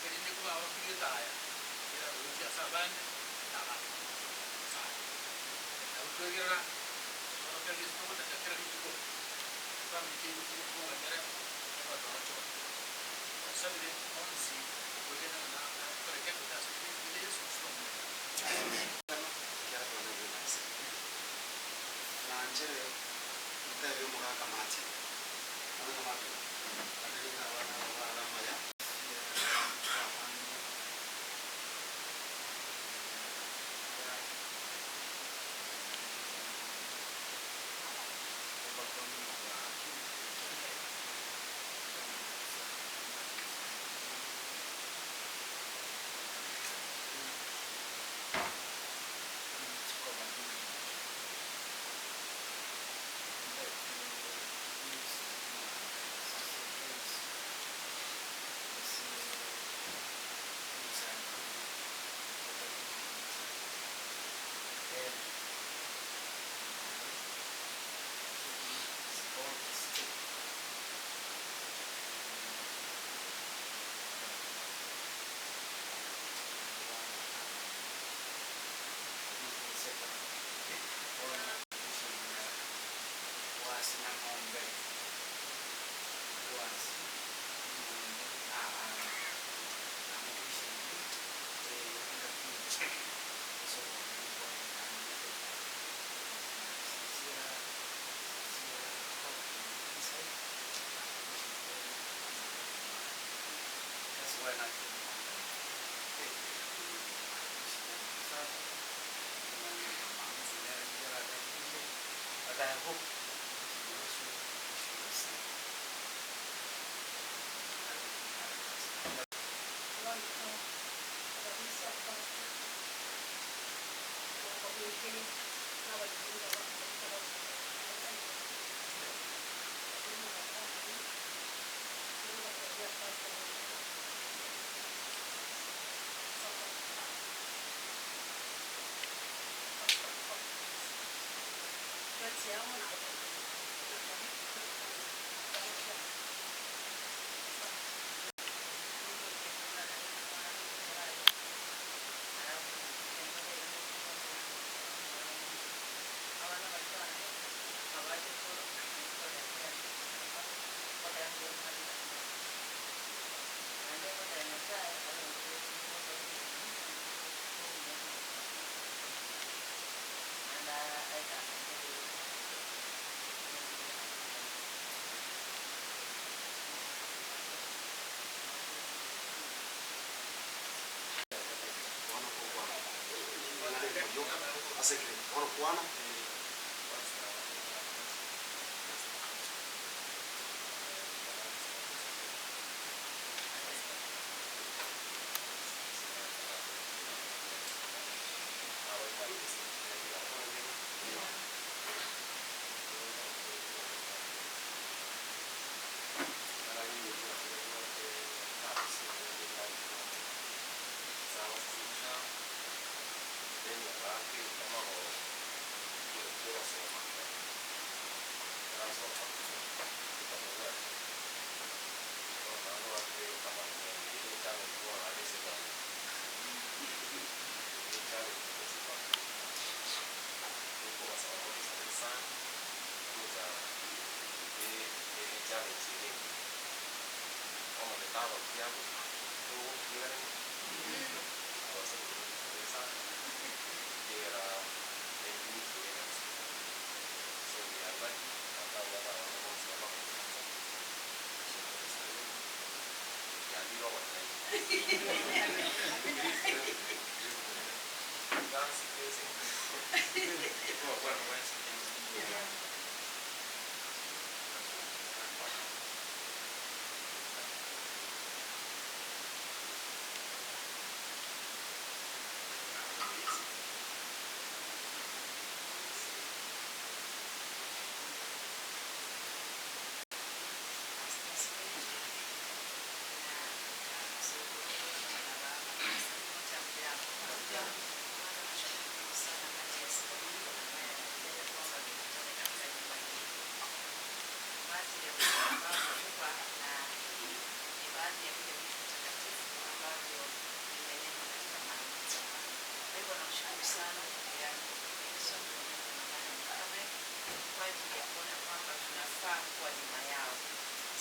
Erinde kobaorokirie etaya erarwe gochia ase abande na abande gochia ase aye. Nabo twegerera tworokererie ase togotacha kera rituko, chifamiri chiaito chigotoganyera ebatoroche ore. Twasabire onsi okwegena ng'a nakoreke gocha ase erieta ria Yeso Kristo Omonene. Amen. Ekiagera twanyorire na ase. Nanchere motebie omogaka Martin, Omogaka Martin, ganeria ng'a abana aba bare amaya. Abanto ababisa Pastor okobeekire n'abaibori Bono ngokwana, ring'ana erimo rioka ase ekero eke. Bono kwana. sana yangu Yesu mfalme kwa ajili ya kuona kwamba tunafaa kuwa nyuma yao.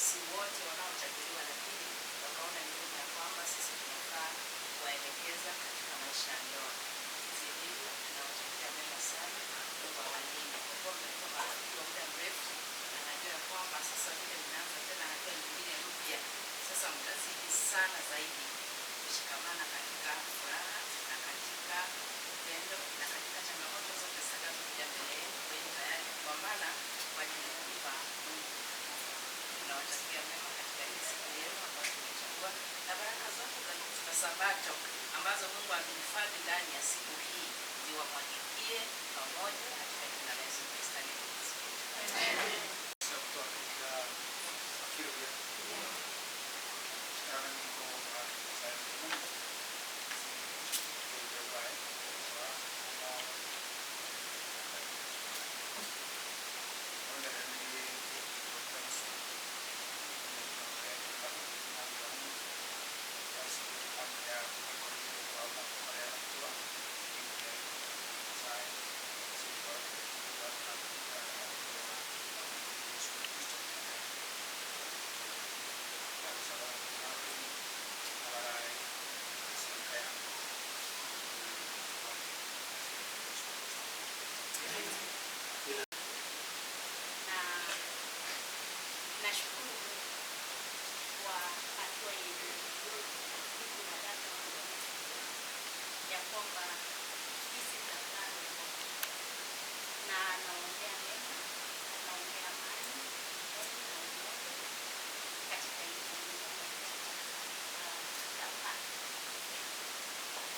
Si wote wanaochaguliwa, lakini wakaona ni vyema ya kwamba sisi tunafaa kuwaelekeza katika maisha ya ndoa. Jinsi ilivyo, tunawatakia mema sana, Mungu awalinde kwa kuwa mmekuwa marafiki wa muda mrefu, na najua ya kwamba sasa vile mnaanza tena hatua nyingine mpya, sasa mtazidi sana zaidi kushikamana katika furaha na katika upendo na katika changamoto zote zitakazokuja mbele yenu, kweni tayari kupambana kwa ajili ya kumpa Mungu utukufu. Tunawatakia mema katika hii siku yenu ambayo tumechagua na baraka zote za Sabato ambazo Mungu amehifadhi ndani ya siku hii ziwamwagikie pamoja katika jina la Yesu Kristo aliye Mwokozi wetu. Kutoka Ethiopia. Na nashukuru Mungu kwa hatua yenye ndugu na dada wangu wamefikia ya kwamba hii tafadhali na naombea mema, naombea amani, upendo na umoja katika hii familia na katika tafadhali.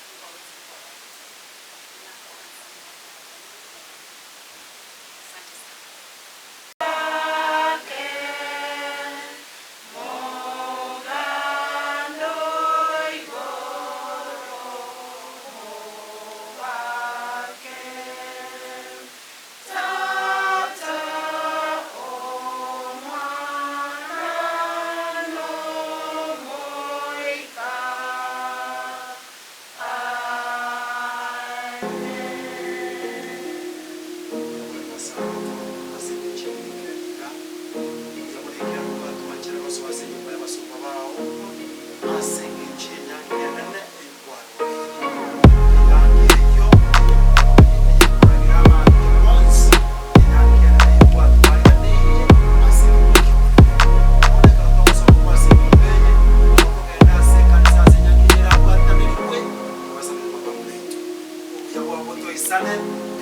Mungu aweze kuwabariki tunapoanza mwaka wa Mungu. Asante sana.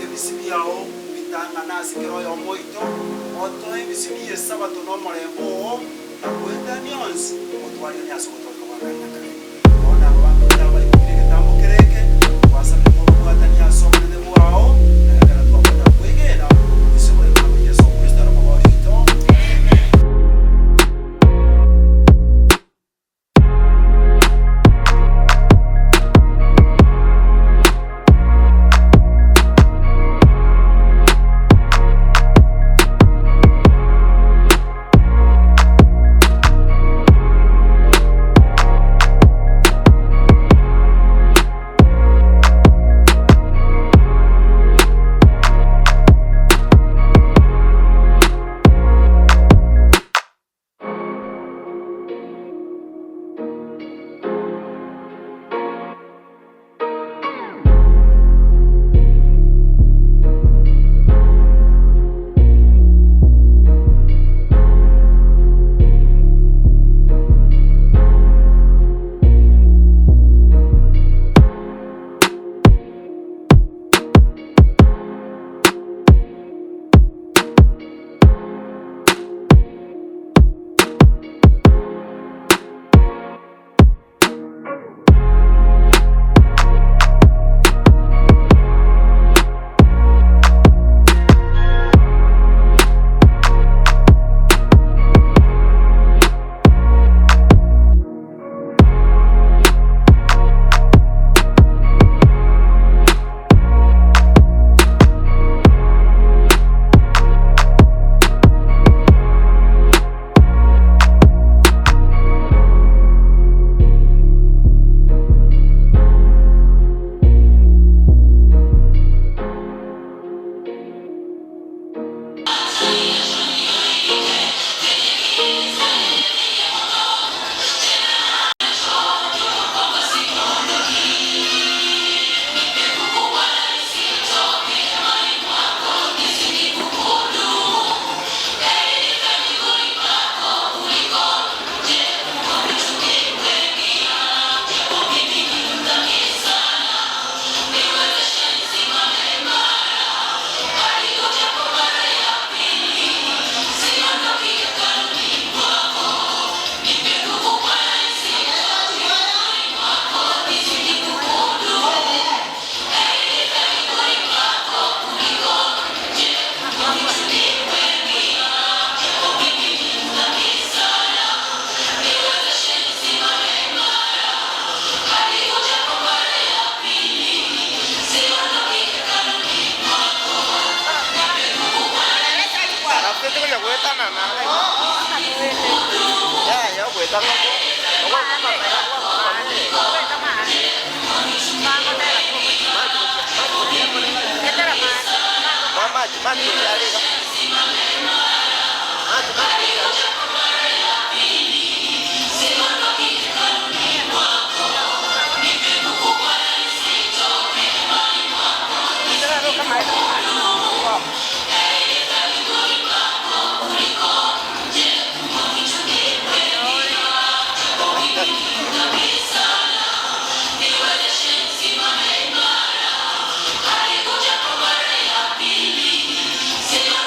Ebisi biao bitang'ana ase kera oyomo oito, otoe ebisi bia esabato na omorembe oo, na goetania onsi, otwariganie ase ogotooreka gwa kare na kare. Bono aba bamino abaikire egetambo kere eke, twasabire mobabwatanie ase obonene bwao, na ekero twabwata kwegena, ase oboremo bwa Yeso Kristo ore omobori oito. Amen. Ogoetanana yaya ogoetana Mamachi machi gochia machi machi gochia.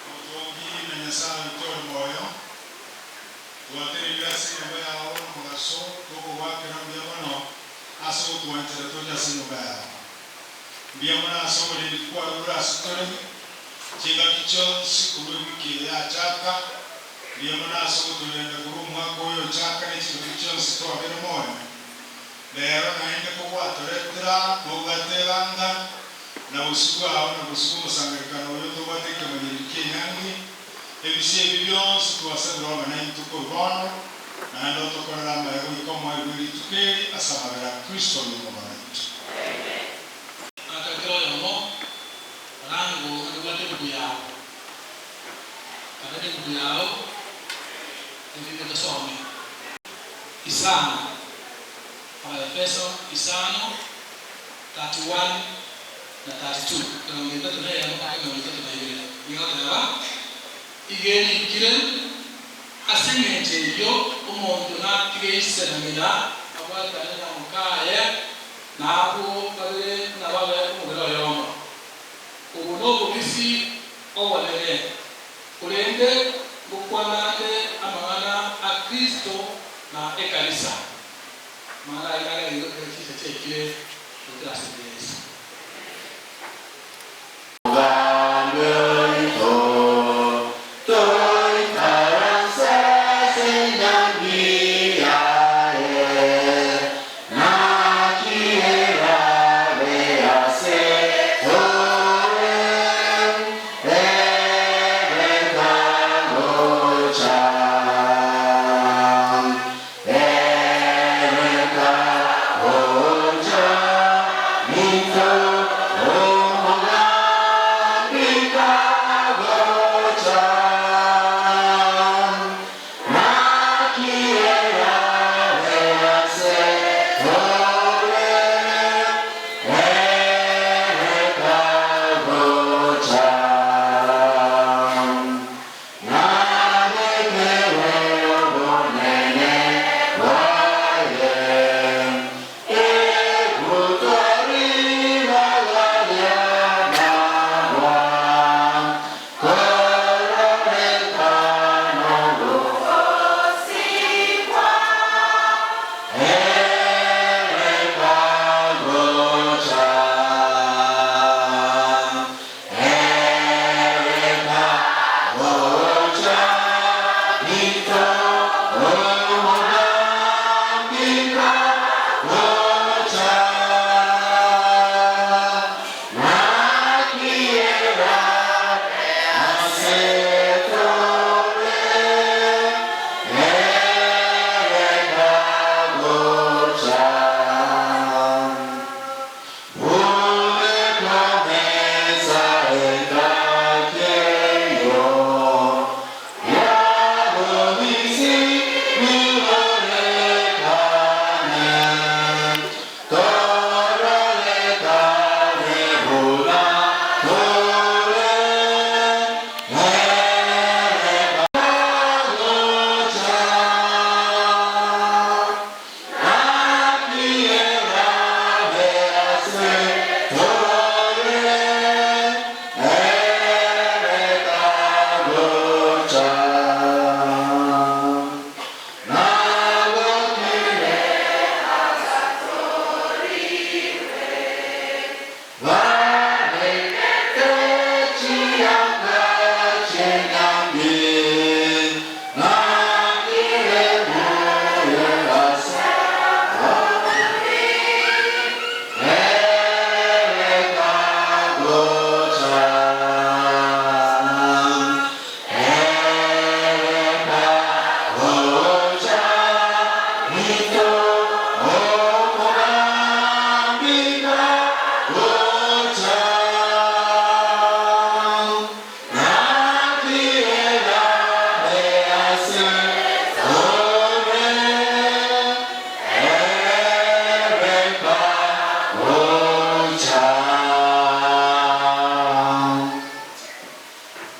Obotongi na Nyasae oito ore moyo, twateneire ase enyomba yao nomogaso tokogoakera mbuya mono ase ogotwanchera toche ase enyomba yao. Mbuya mono ase oborendi kwarure ase tore chingaki chionsi korwa ewiki eye yachaka. Mbuya mono ase ogotorenda korwa omwaka oyo ochaka ne chingaki chionsi twabeire moyo. Rero naende kogwatoretera nobwate ebanga, na bosio bwao na bosio bw'omosangererekano oyo tobwate ekemanyererio ki'enyangi, ebisio ebi bionsi twasabire obe naintwe korwa bono, naende otokorere amaya goika omoerio bwe rituko eri ase amabera a Kristo oyo Omobani oito. Ngaka kera oyomo orange onye obwate ebuku yao, kare nebuku yao erinde tosome. Isano, Abaefeso isano, 31 na 32, 31 mpaka 32. Nigo egoteba. Iga erikire, Ase engencho eyio omonto natige ise na ng'ina, abwatane na mokaye, na abwo babere nababe omobere oyomo. Obo nobobisi obonene, korende ngokwana nde amang'ana a Kristo na ekanisa. Amang'ana ayio naganeirwe ekero chinsa chiaikire goetera ase Yeso.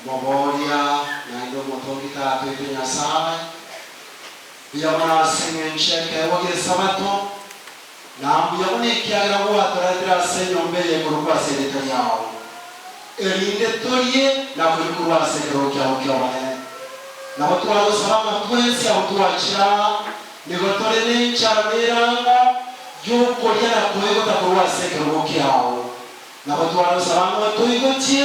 Moboria naende omotongi Tata oito Nyasae, mbuya mono ase engencho y'ekeegwa gi'Esabato, na mbuya mono ekiagera gwatoretire ase enyomba eye ekorokwa ase erieta riao, erinde torie na konywa korwa ase ekerogo kiao ki'obonene. Nabo twagosaba ng'a twensi abwo twachire aa, nigo tore nenchara na erango y'okoria na koigota korwa ase ekerogo kiao. Nabo twarosaba ng'a otoigotie,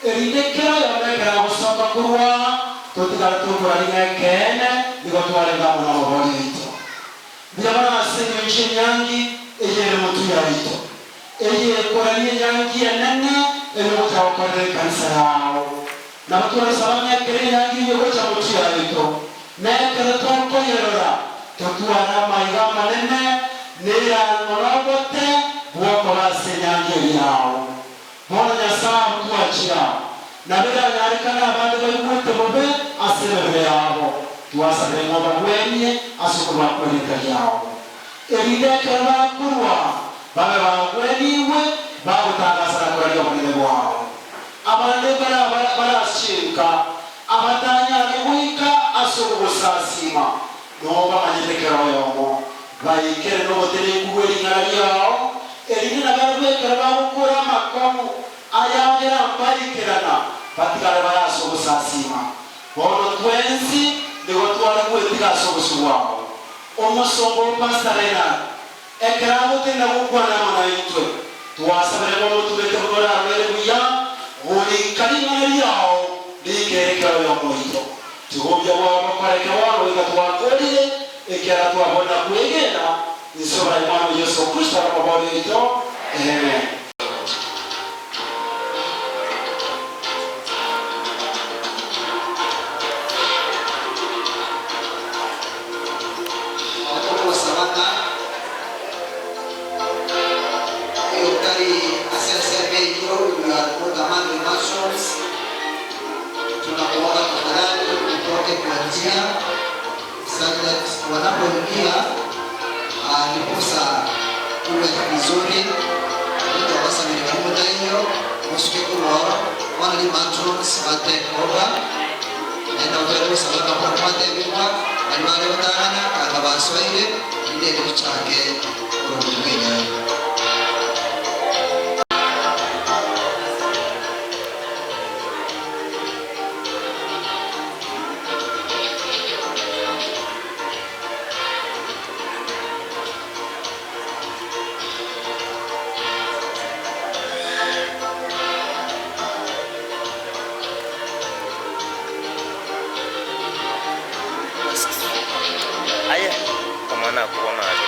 erinde kera oyomo ekero agosoka korwa aa, totigare tokorari ng'a ekeene nigo twarenge amo nomobori oito. Mbuya mono ase engencho enyangi eye ere motwe yaito, eye ekoraria enyangi enene eyogocha gokorera ekanisa yao. Nabo twarosaba ng'a ekero enyangi eyio egocha motwe yaito, na ekero tokoyerora, totware amaiga amanene na erango na obote bw'okoba ase enyangi eria yao. Bono Nyasae abotwachire aa, nabo eranyarekane abande baigwete bobe ase emebere yabo, twasabire ng'a obagwenie ase okorua kw'erieta riao, erinde ekero bakorua babe bagwenigwe, bagotangasa na koraria obonene bwao. Abande barashinka. Abatanyare goika ase ogosasiima, nobamanyete kera oyomo, baikere nobotenenku bwe ring'ana riao, erinde nabarabwo ekero bagokora amakong'u ayagera mbaikerana, batigare bare ase ogosasiima. Bono twensi nigo tware gwetiga ase obosio bwao. Omosomba o Pastor Reinhard, ekero agotenda gokwana amo naintwe, twasabire bono otubeke buna orarorere buya goika ring'ana riao riikere kera oyomo oito. Tiga obuya bwao bokoreke bono goika twakorire, ekiagera twabonire na kwegena inse oborai Omwana o Yeso Kristo are Omobori oito. Amen. Tokogosaba ng'a oyotari ase ensemo eyio, you are not among the matrons, tunakuomba tafadhali utoke kwa njia such that wanapoingia ndiposa uwe vizuri nitobasabire bari mutaiyo musuke kurwaro bono ni matrons ba take over naende otwere gosaba ng'a buna mwatebigwa bari bare gotang'ana kanga basoire rinde eri richake orobutu bw'enyangi. Aye, omwana akogwa amache.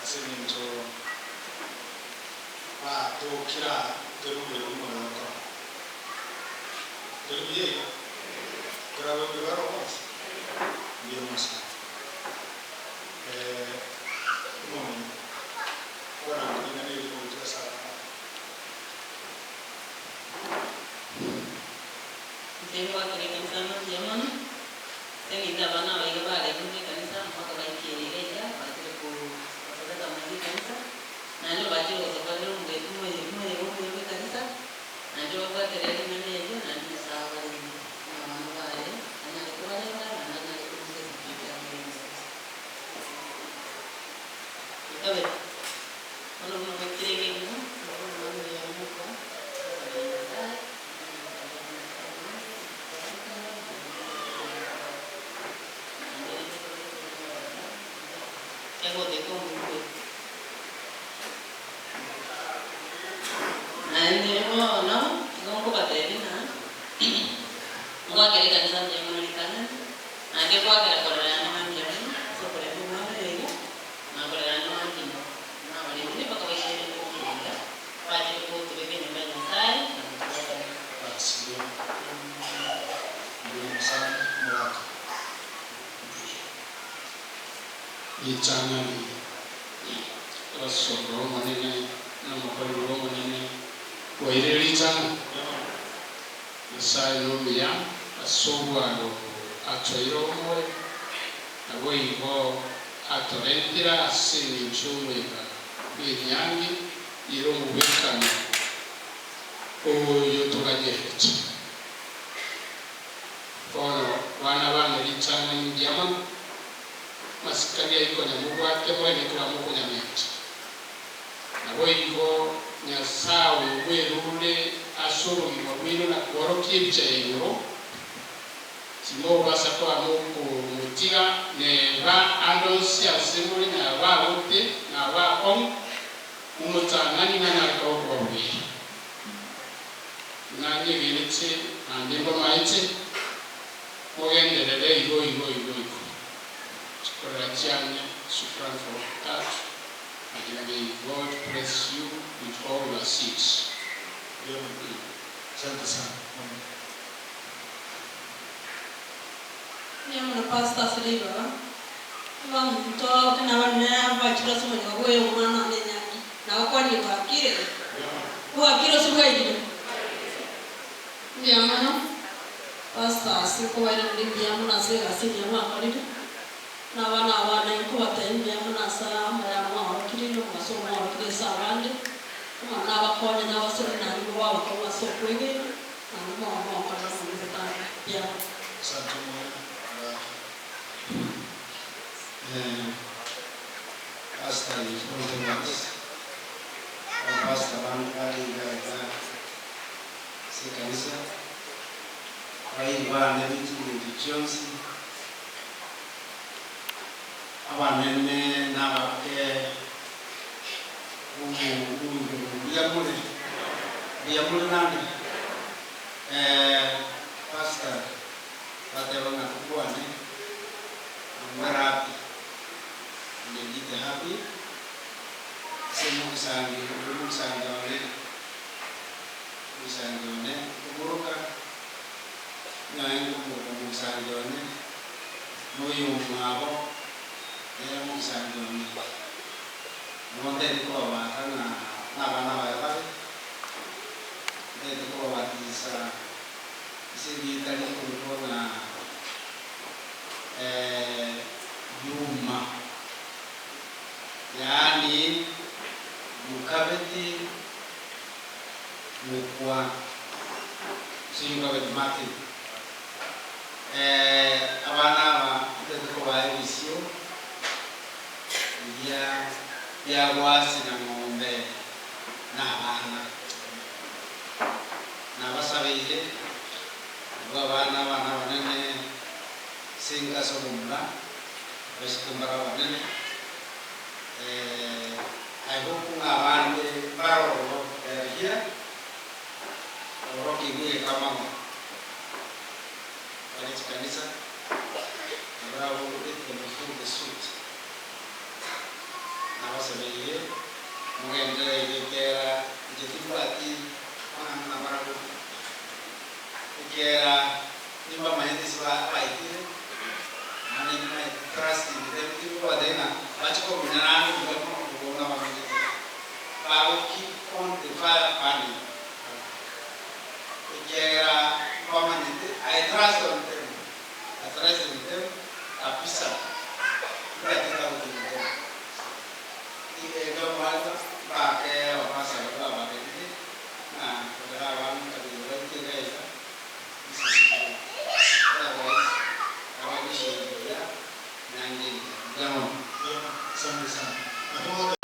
Ase eng'encho batokire aa, tore omorero bw'omorero okoro. Tori buya iga? Torabe mbuya bare bonsi? Mbuya mono sana. Eh, omong'ina, kwana ring'ana eri gochia ase abana. Inche ngoakera ekanisa ng'a mbuya mono, ase eng'encho abana aba iga barenge ekanisa mpaka baikire iga iga, bachire kobeka amaiga ekanisa, naende bachire gotokorera omogeni omoyega omoyega omuya bwa ekanisa, naende babwaterere ring'ana erio, naende Nyasae abarende na abana baye, anyare kobarenda naende anyare korusia ase ebibe biabo bionsi. Kabere, bono buna baikire iga iga, nabo omwana oyo amoka, akabera Nyasae. Naende bono igo nkobatebia ng'a ngoakera ekanisa mbuya mono ritang'ani, naende ngoakera korera ande mambia mono ase okorenda omwana oyo iga, na korera ande mambia nabarendire mpaka baikere gochia iga. Bachire gotubeka enyomba ya Nyasae na gotubwatania. Basi mbuya mbuya sana omogaka. Ritang'ani abasomba b'Omonene na omokoreri bw'Omonene bwairire ritang'ani. Nyasae nomuya ase obwango obo atoeire omoyo, naboigo atorentire ase engencho y'omoyega bw'enyangi ere omogwekano oyo toganyerete. Bono bana bane ritang'ani mbuya mono, masikani ayio konya mobwate mwene ekero mokonyamenta. Naboigo Nyasae oyo bwerure ase obogima bwaino na kworokia ebicha ya igoro, Timobasa koba mokomotiga neba ande onsi ase more naba agote naba akong'u, momotang'ani ng'a nare koba okobabuera. Buna nyegenete naende mbamaete, mogenderere igo igo igo igo. Chikorera chiane, shukran for that and may God bless you with all your seeds. Asante sana mama. Mbuya mono pastor ase ribaga. Abaminto nabanene abachire ase omoyega bw'oyo omwana one enyangi, nagokwanire bwakire? Bwakire gose bwairire? Mbuya mono pastor ase kobairaneria mbuya mono ase egasi engiya mwakorire, na abana abane nkobatebia mbuya mono ase amaya mwaorokirie na omogaso mwaorokirie ase abande, Omonene abakonye na abasore naende nigo babakong'u ase okwegena, naende mobe mogokorera Omonene botambe. Mbuya. Asante omwana ngaki. Pastor is all the ones abapastor bande bare iga iga ase ekanisa, abairi bane be chingencho chionsi, abanene na abake. Mbuya more, mbuya more naende. Pastor bateba ng'a tokwane, I'm very happy and indeed happy ase omogisangio oyo omogisangio one, omogisangio one nkoboroka, nonya nkoboka. Omogisangio one, na oyomwabo nere omogisangio one. Nigo ntagete kobabaka ng'a nabana baye bare, ntagete kobabatisa ase erieta rikorokwa ng'a Yuma, yaani Yukabeti Mukwa, gose Yukabeti Martin. Abana aba ntagete kobaa ebisio biria biagwasina ng'ombe na abana. Nabasabeire abwo abana abana abanene ase enka ase obomura, abaiseke mbare abanene. I hope ng'a abande mbare ororo they are here, ororo keigwa egekamago bare chikanisa, nabarabwo let them follow the suit. Nabasabeire mogenderere iga ekiagera inche timbwati amang'ana nabarabwo, ekiagera nimbamanyete ase baetire, naende nimanyete trust in them, tinkobatebia ng'a bache komenya naende buya mono kobua buna bamenyete, bago keep on the fire burning, ekiagera mbamanyete, I trust on them, I trust in them kabisa, mbwati doubt in them. Erio mbake abapastor baria babagerire, ng'a kogera abana kabere baite iga iga, this is good. Otherwise, abagusie buya naende engiya. Mbuya mono. Asante sana. Nabo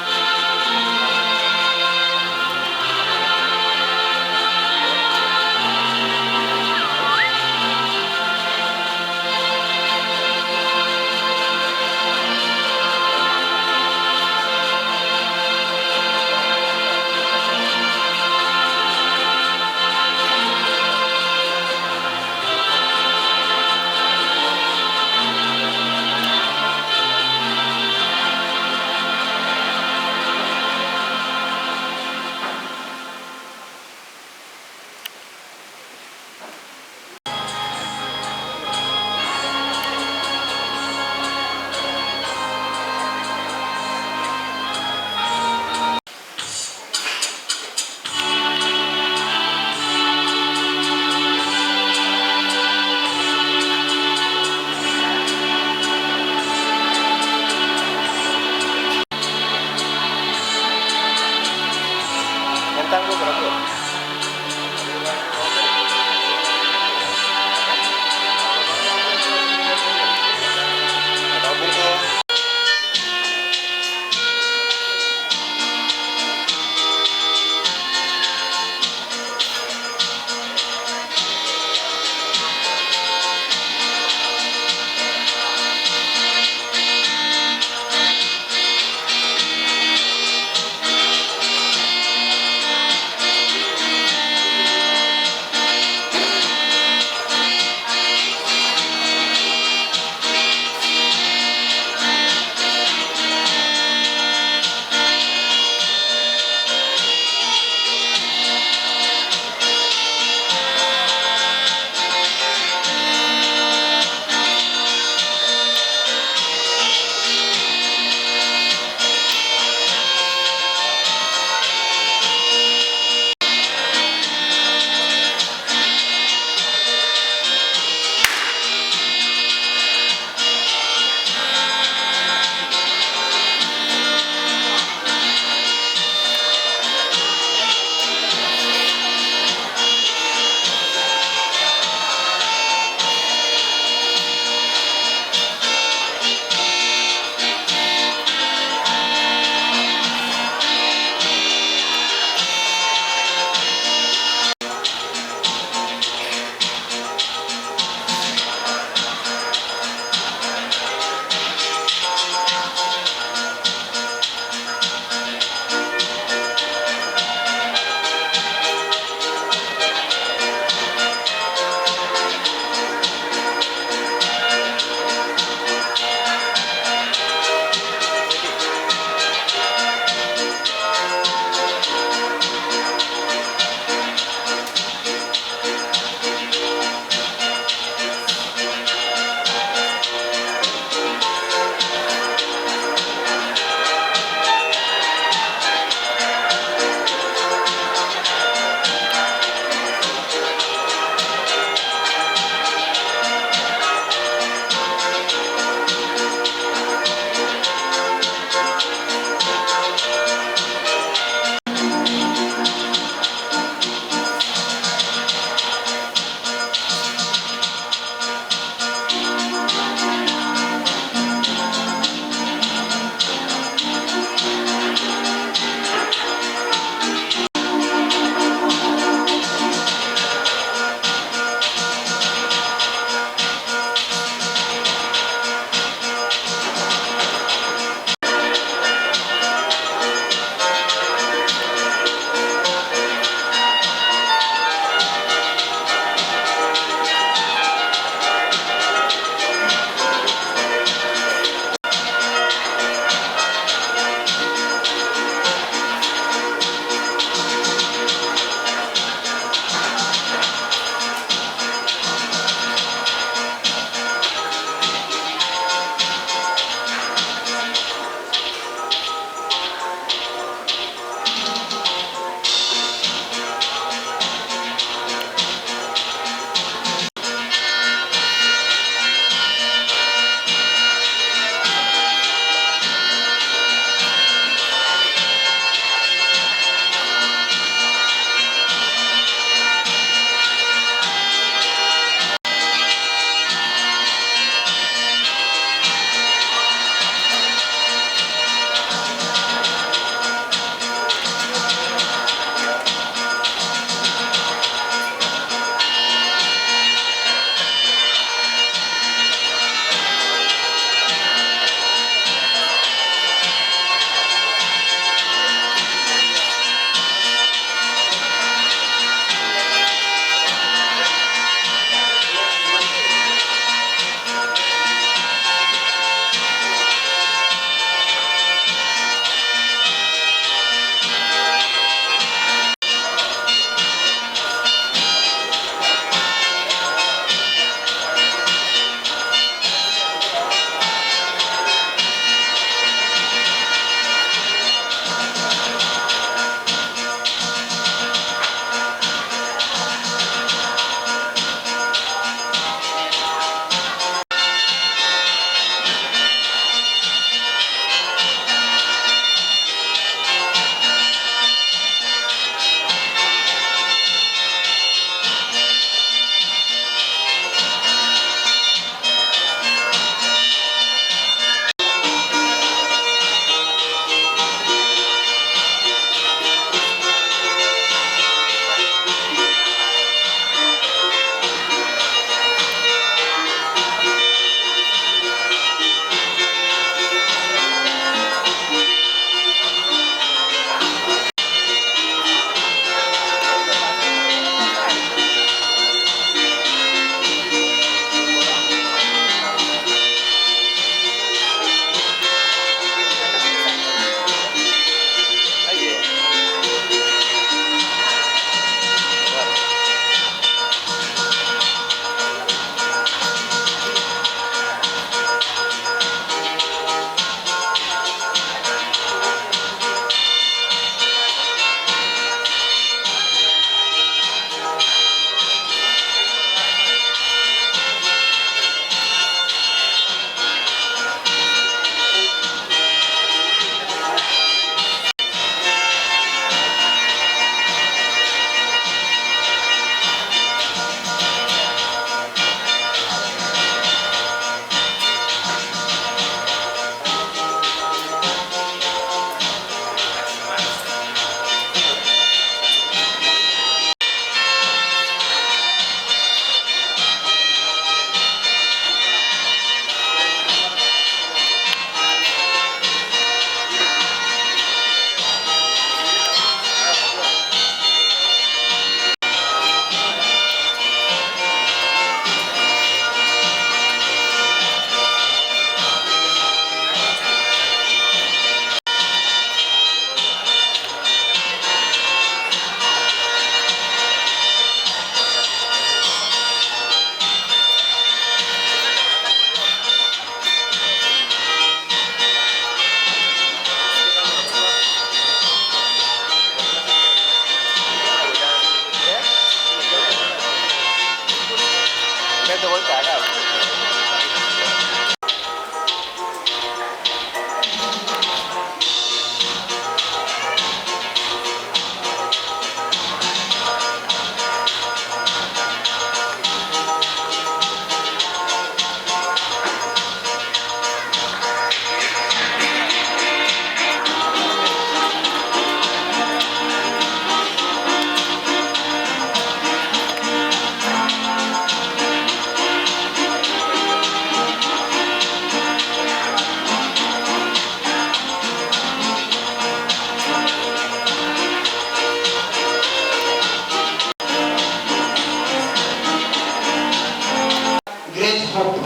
Great Hope,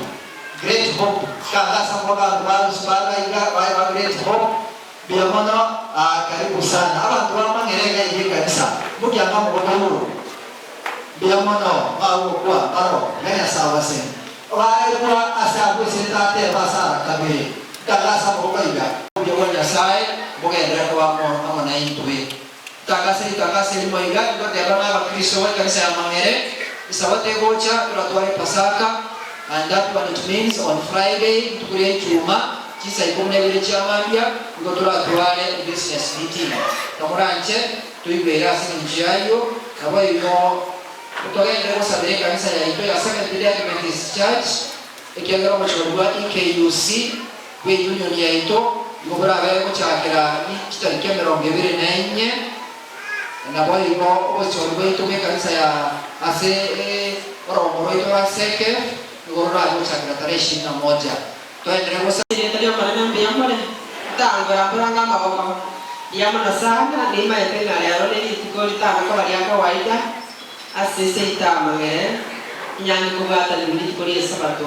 Great Hope, kanga ase amaboko abanto ba Rusupara iga baye ba Great Hope, mbuya mono aa karibu sana. Abanto ba Mang'ere iga iga ekanisa, mokianga amaboko igoro. Mbuya mono bagokwa baro iga Nyasae obasemi. Baegwa ase abwo ase tateba ase ara kabere, kanga ase amaboko iga. Obuya bwa Nyasae mbogenderere koba amo naintwe. Ntangase ritangaso erimo iga, nigoteba ng'a Abakristo b'ekanisa ya Mang'ere, Esabato egocha toratware Epasaka, and that one it means on Friday, rituko ria Ichuma, chinsa ikomi na ibere chia mambia, nigo toratware ebusiness meeting. Na moranche toigwere ase engencho y'ayio, naboigo togenderere gosabera ekanisa yaito ya Seventh Day Adventist Church, ekiagera obochori bwa EKUC bw'eunion yaito nigo borabe gochakera chitariki emerongo ebere na inye, naboigo obochori bwaito bw'ekanisa ya ase orogongo rwaito rwa SEKEF nigo rorabe gochakera tarehe ishirini na moja. Toenderere gosa. Erieta ri'Omonene mbuya more, ntangora mborange amaboko. Mbuya mono sana, nimaete ng'a rero nerituko ritana koba ria kawaida ase seito amang'ere, inyange kobwatanigwa rituko ri'Esabato.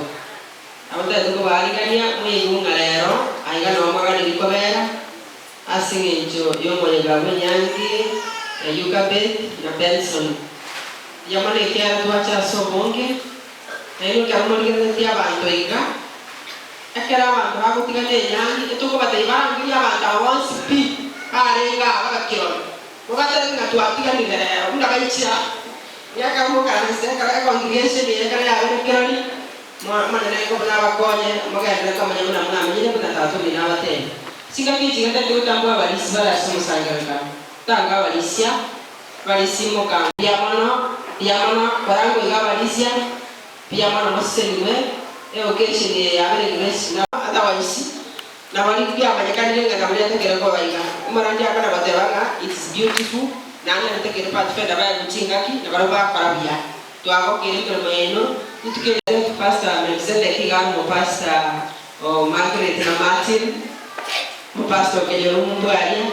Nabo ntagete kobaarigania mweigwe ng'a rero aiga noo mwaganeiri kobera, ase engencho y'omoyega bw'enyangi ya Yokabedi na Benson. Mbuya mono ekiagera twacha ase obonge, nainwe ekero morigereretie abanto iga, ekero abanto bagotigana enyangi, etokobatebia barangerie abanto aba bonsi pi barenge aa bagakirora. Mogatebe ng'a twatiganire rero buna baichia ng'ekero mokaranse ekero econgregation eye ekero yabeire kirori, Omonene buna abakonye, mogenderere komanya buna mwamenyire buna tata omino abatebie. Chingaki echi gatete gotambua abarisia bare ase omosangererekano, tanga abarisia barisia imoka. Mbuya mono, mbuya mono, korangwa iga abarisia, mbuya mono mosesenigwe, eoccasion eye yabeire grace na otherwise nabo riamanyekanire ng'a nabo riatakire koba iga. Omorandia akana goteba ng'a it is beautiful, naende naritakire pathfinder baegwe chingaki nabarabwo bakora buya. Twagokire emeremo yaino rituko eri. Pastor Melkizedek iga are omopastor o Margaret na Martin, omopastor o Kenyoru Mbwaria,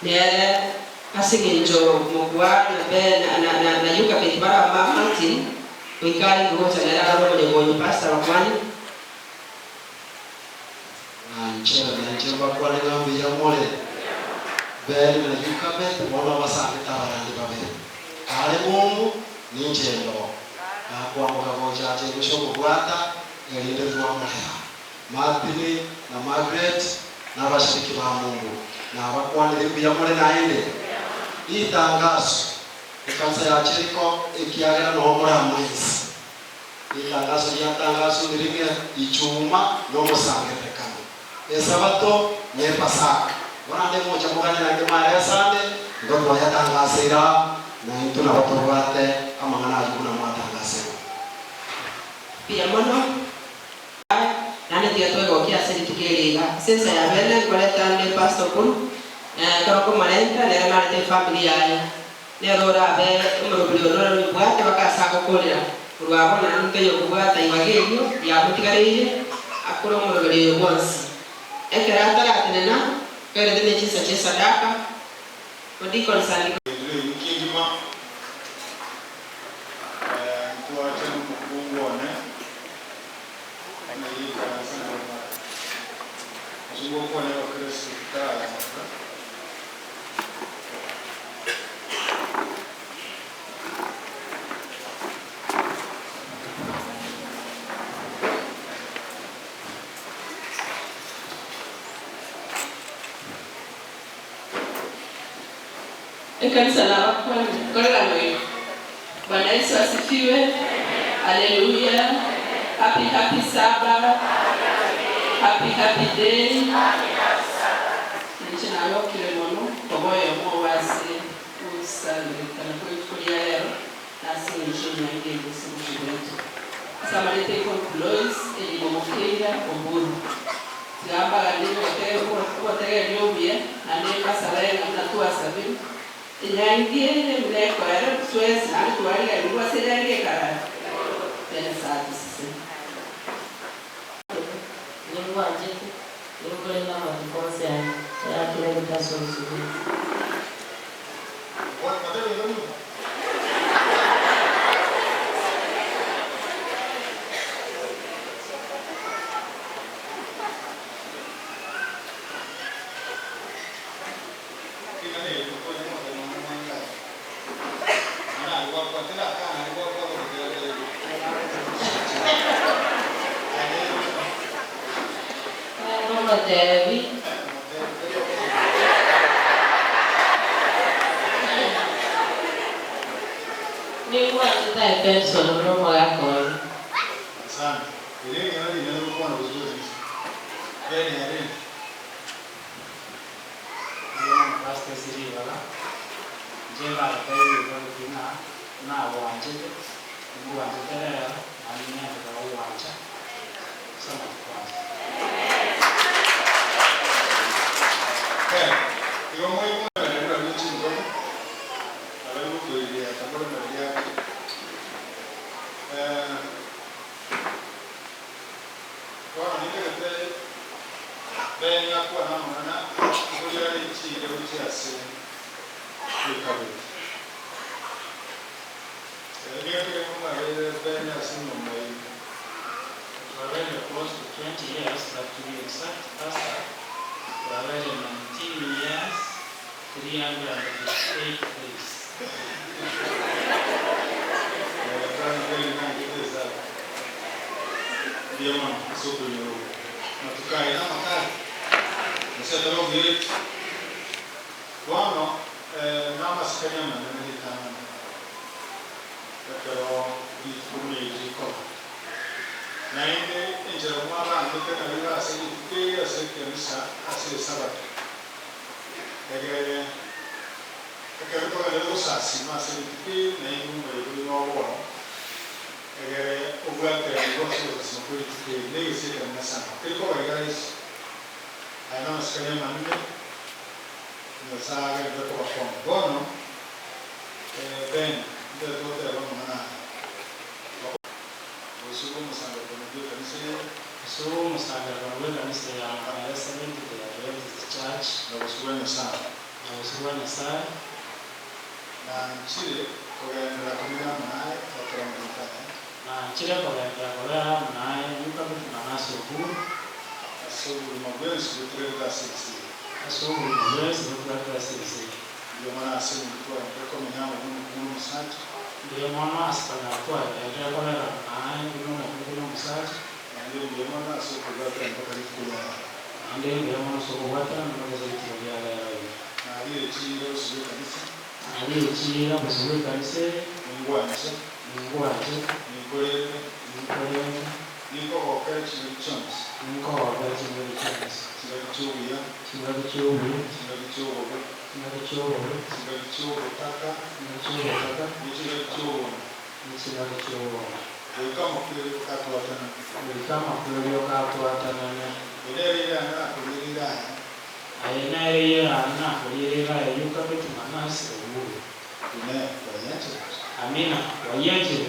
nere ase eng'encho Mokua na Ben na na na Yokabeti bare aba Martin, goika arenge gocha nere arore omonyagonyo Pastor Bakwani. Nainche, nainche mbakwane ng'a mbuya more. Ben na Yukabeth bono basangete abarandi babere. Are ng'umbu, ninche ndoo. Nakwamboka gocha ache gose okobwata, erinde twamorera. Martin na Margaret nabashiriki ba Mungu. Nabakwanire mbuya more naende. Ritangaso, Ekanisa ya Jeriko ekiagera noo more amo ense. Ritangaso riatangaswe ndiringe Ichuma nomosangererekano, Esabato na Epasaka. Bono ande mocha moganye naende mare asande, igo twayatangaseire aa, na intwe nabo tobwate amang'ana ayio buna mwatangaserwe. Mbuya mono. Naende tiga twegokie ase rituko eri iga. Ase ensa ya bene nkoreta nde Pastor Okuru, ekero nkomorenta nere narete efamiri yaye. Nere orabe omoroberi one ore oyobwate baka ase agokoorera korwa abwo, naende taiyo okobwata ibaga erio riamotigareire akore omoroberi oyo bwonsi. Ekero ataratenena, toerete ne chinsa chi'esadaka, Deacon Sandiko. Endire ewiki engima, ntwache nomokungu one, onye yaikaranse nabarabwo. Ase ogokwania Abakristo titarasoka. Ekanisa nabakwane, korera moyo. Bwana Yesu asifiwe. Haleluya. Happy happy Sabbath. Happy happy day. Inche nagokire mono koba oyomo obo ase ogosangererekana kwe rituko ria rero na ase engencho enyangi eye ase obosio bwaito. Ase amarieta aito Lois Elimo Mokeira Oburu. Tiga mbaganerie ogotegereria obuya naende mbasabe ng'a buna twasabire enyangi eye buna ekoera twensi naende twariganigwe ase enyangi ekarara. Tiga Nyasae atosesenie. Ningwanchete, ninkorende amatuko onsi aye ayatigarete ase obosio bw'ense. Nkomotebi. Ningwanchete aye Benson buna omogaka one. Asante. Erio ring'ana rinene gokwana bosio bwe ekanisa. Ben yarenge. Mbuya mono Pastor ase ribaga. Inche mbagotebirie Dorothy ng'a nagwanchete, ningwanchete rero, naende ning'enderere gogwancha ase amatuko onsi. Ben, igo moigwanane buna ne chinkobi, na bari gokoiriata moremererie ake. Eh, bono nintagete Ben akwane amang'ana oria are chiira gochia ase Yokabedi. Nigo ekero mwabeire Ben ase enyomba yaino. Twabeire close to 20 years but to be exact pastor twabeire 19 years 358 days. Mbuya mono ase okoinyora okwo. Amatuko aya namakare, Nyasae tari omoireti. Bono namasikani amanene ritang'ani ekero rituko buna eri rikoba. Naende enchera mwabangete nario ase rituko eri ase ekanisa ase Esabato, egere ekero togenderete gosasima ase rituko eri, nainwe omoyega oino obe oo, egere obwateranigwe ase ogosasima kwe rituko eri, negesio ekenene sana. Teri koba iga rahisi. Aya namasikani amanene Nyasae agenderere kobakonya. Bono, Ben, ntagete goteba amang'ana aya. Bosio bw'omosangererekano bw'ekanisa eye. Bosio bw'omosangererekano bw'ekanisa ya Makerere Seventh Day Adventist Church. Na bosio bwa Nyasae. Na bosio bwa Nyasae. Nanchire kogenderera komenya amo naye goetera amatuko aya. Nanchire kogenderera kobera amo naye Yukabeti Manase Oburu. Ase obogima bwensi botigarete ase ense eye. Ase obogima bwensi botigarete ase ense eye. Mbuya mono ase omonto twagenderere komenya amo buna omokungu na omosacha. Mbuya mono ase konyora twagenderere kobera amo naye buna omokungu na omosacha. Naende mbuya mono ase okobwaterana mpaka rituko ria rero. Naende mbuya mono ase okobwaterana mpaka ase rituko ria rero iga. Narire chiira bosio bw'ekanisa. Narire chiira bosio bw'ekanisa eye. Ningwanche. Ningwanche. Ninkorende. Ninkorende. Ninkogokera chingaki chionsi. Ninkogokera chingaki chionsi. Chingaki chi'obuya. Chingaki chi'obuya. Chingaki chi'obobe. Chingaki chi'obobe. Chingaki chi'obotaka. Chingaki chi'obotaka. Ne chingaki chi'obonda. Ne chingaki chi'obonda. Goika amakweri okatwatanane. Goika amakweri okatwatanane. Eye nere eira nakoriire eira aye. Aye nere eira nakoriire eira aye Yokabeti Manase Oburu. Inee! Kwayianchire? Amina, kwayianchire?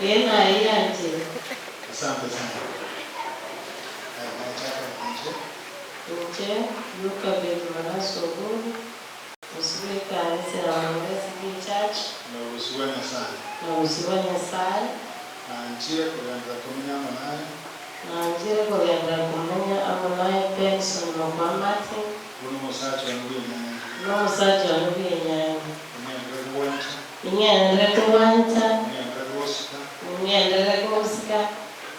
Ee, nayianchire. Asante sana. Aye nachaka inche. Inche, Yokabeti Manase Oburu, mosubiri ekanisa ya Mang'ana SDA Church. Na obosio bwa Nyasae. Na obosio bwa Nyasae. Nanchire kogenderera komenya amo naye. Nanchire kogenderera komenya amo naye Benson Mokua Martin. Buna omosacha one bw'enyangi. Buna omosacha one bw'enyangi. Ning'enderere gwancha. Ning'enderere kogwancha. Ning'enderere gosika. Ning'enderere gosika.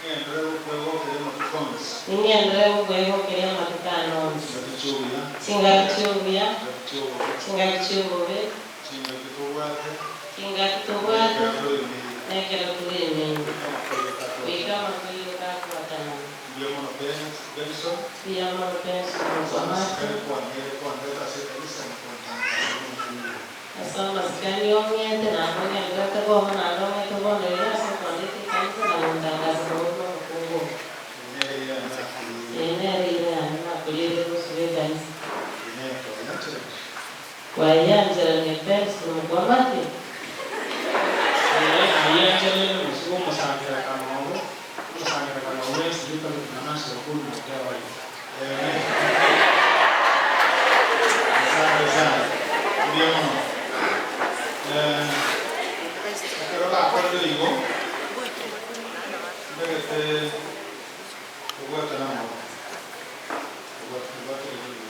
Ning'enderere gokwegokeria amatuko onsi. Ning'enderere gokwegokeria amatuko ane onsi. Chingaki chi'obuya. Chingaki chi'obuya. Chingaki chi'obobe. Chingaki chi'obobe. Chingaki tobwate. Chingaki tobwate. Nekero tore emeino. Nekero tore emeino. Goika amakweri Goika amakweri gakwatanana. Mbuya mono Benson. Mbuya mono Benson Okwamate. Ase amasikani kwang'eire kondeta ase ekanisa na kontangasa buna omokungu. Ase amasikani ong'ete naende ong'endererete koba naende ong'ete bono iga ase okondeta ekanisa na gontangasa koba buna omokungu oo. Eye nere eira yane nakoriire. Eye nere eira yane nakoriire gosubwa ekanisa. Inee! Kwayancherire? Kwayancheranie Benson Okwamate? Ee, nayianchereire bosio bw'omosangererekano obo, omosangererekano bwensi Yokabeti Manase Oburu na Dewari. Asante sana. Mbuya mono. Eh, ekero bakorire igo, ntagete kobwatana amaboko. Kobwatana igo.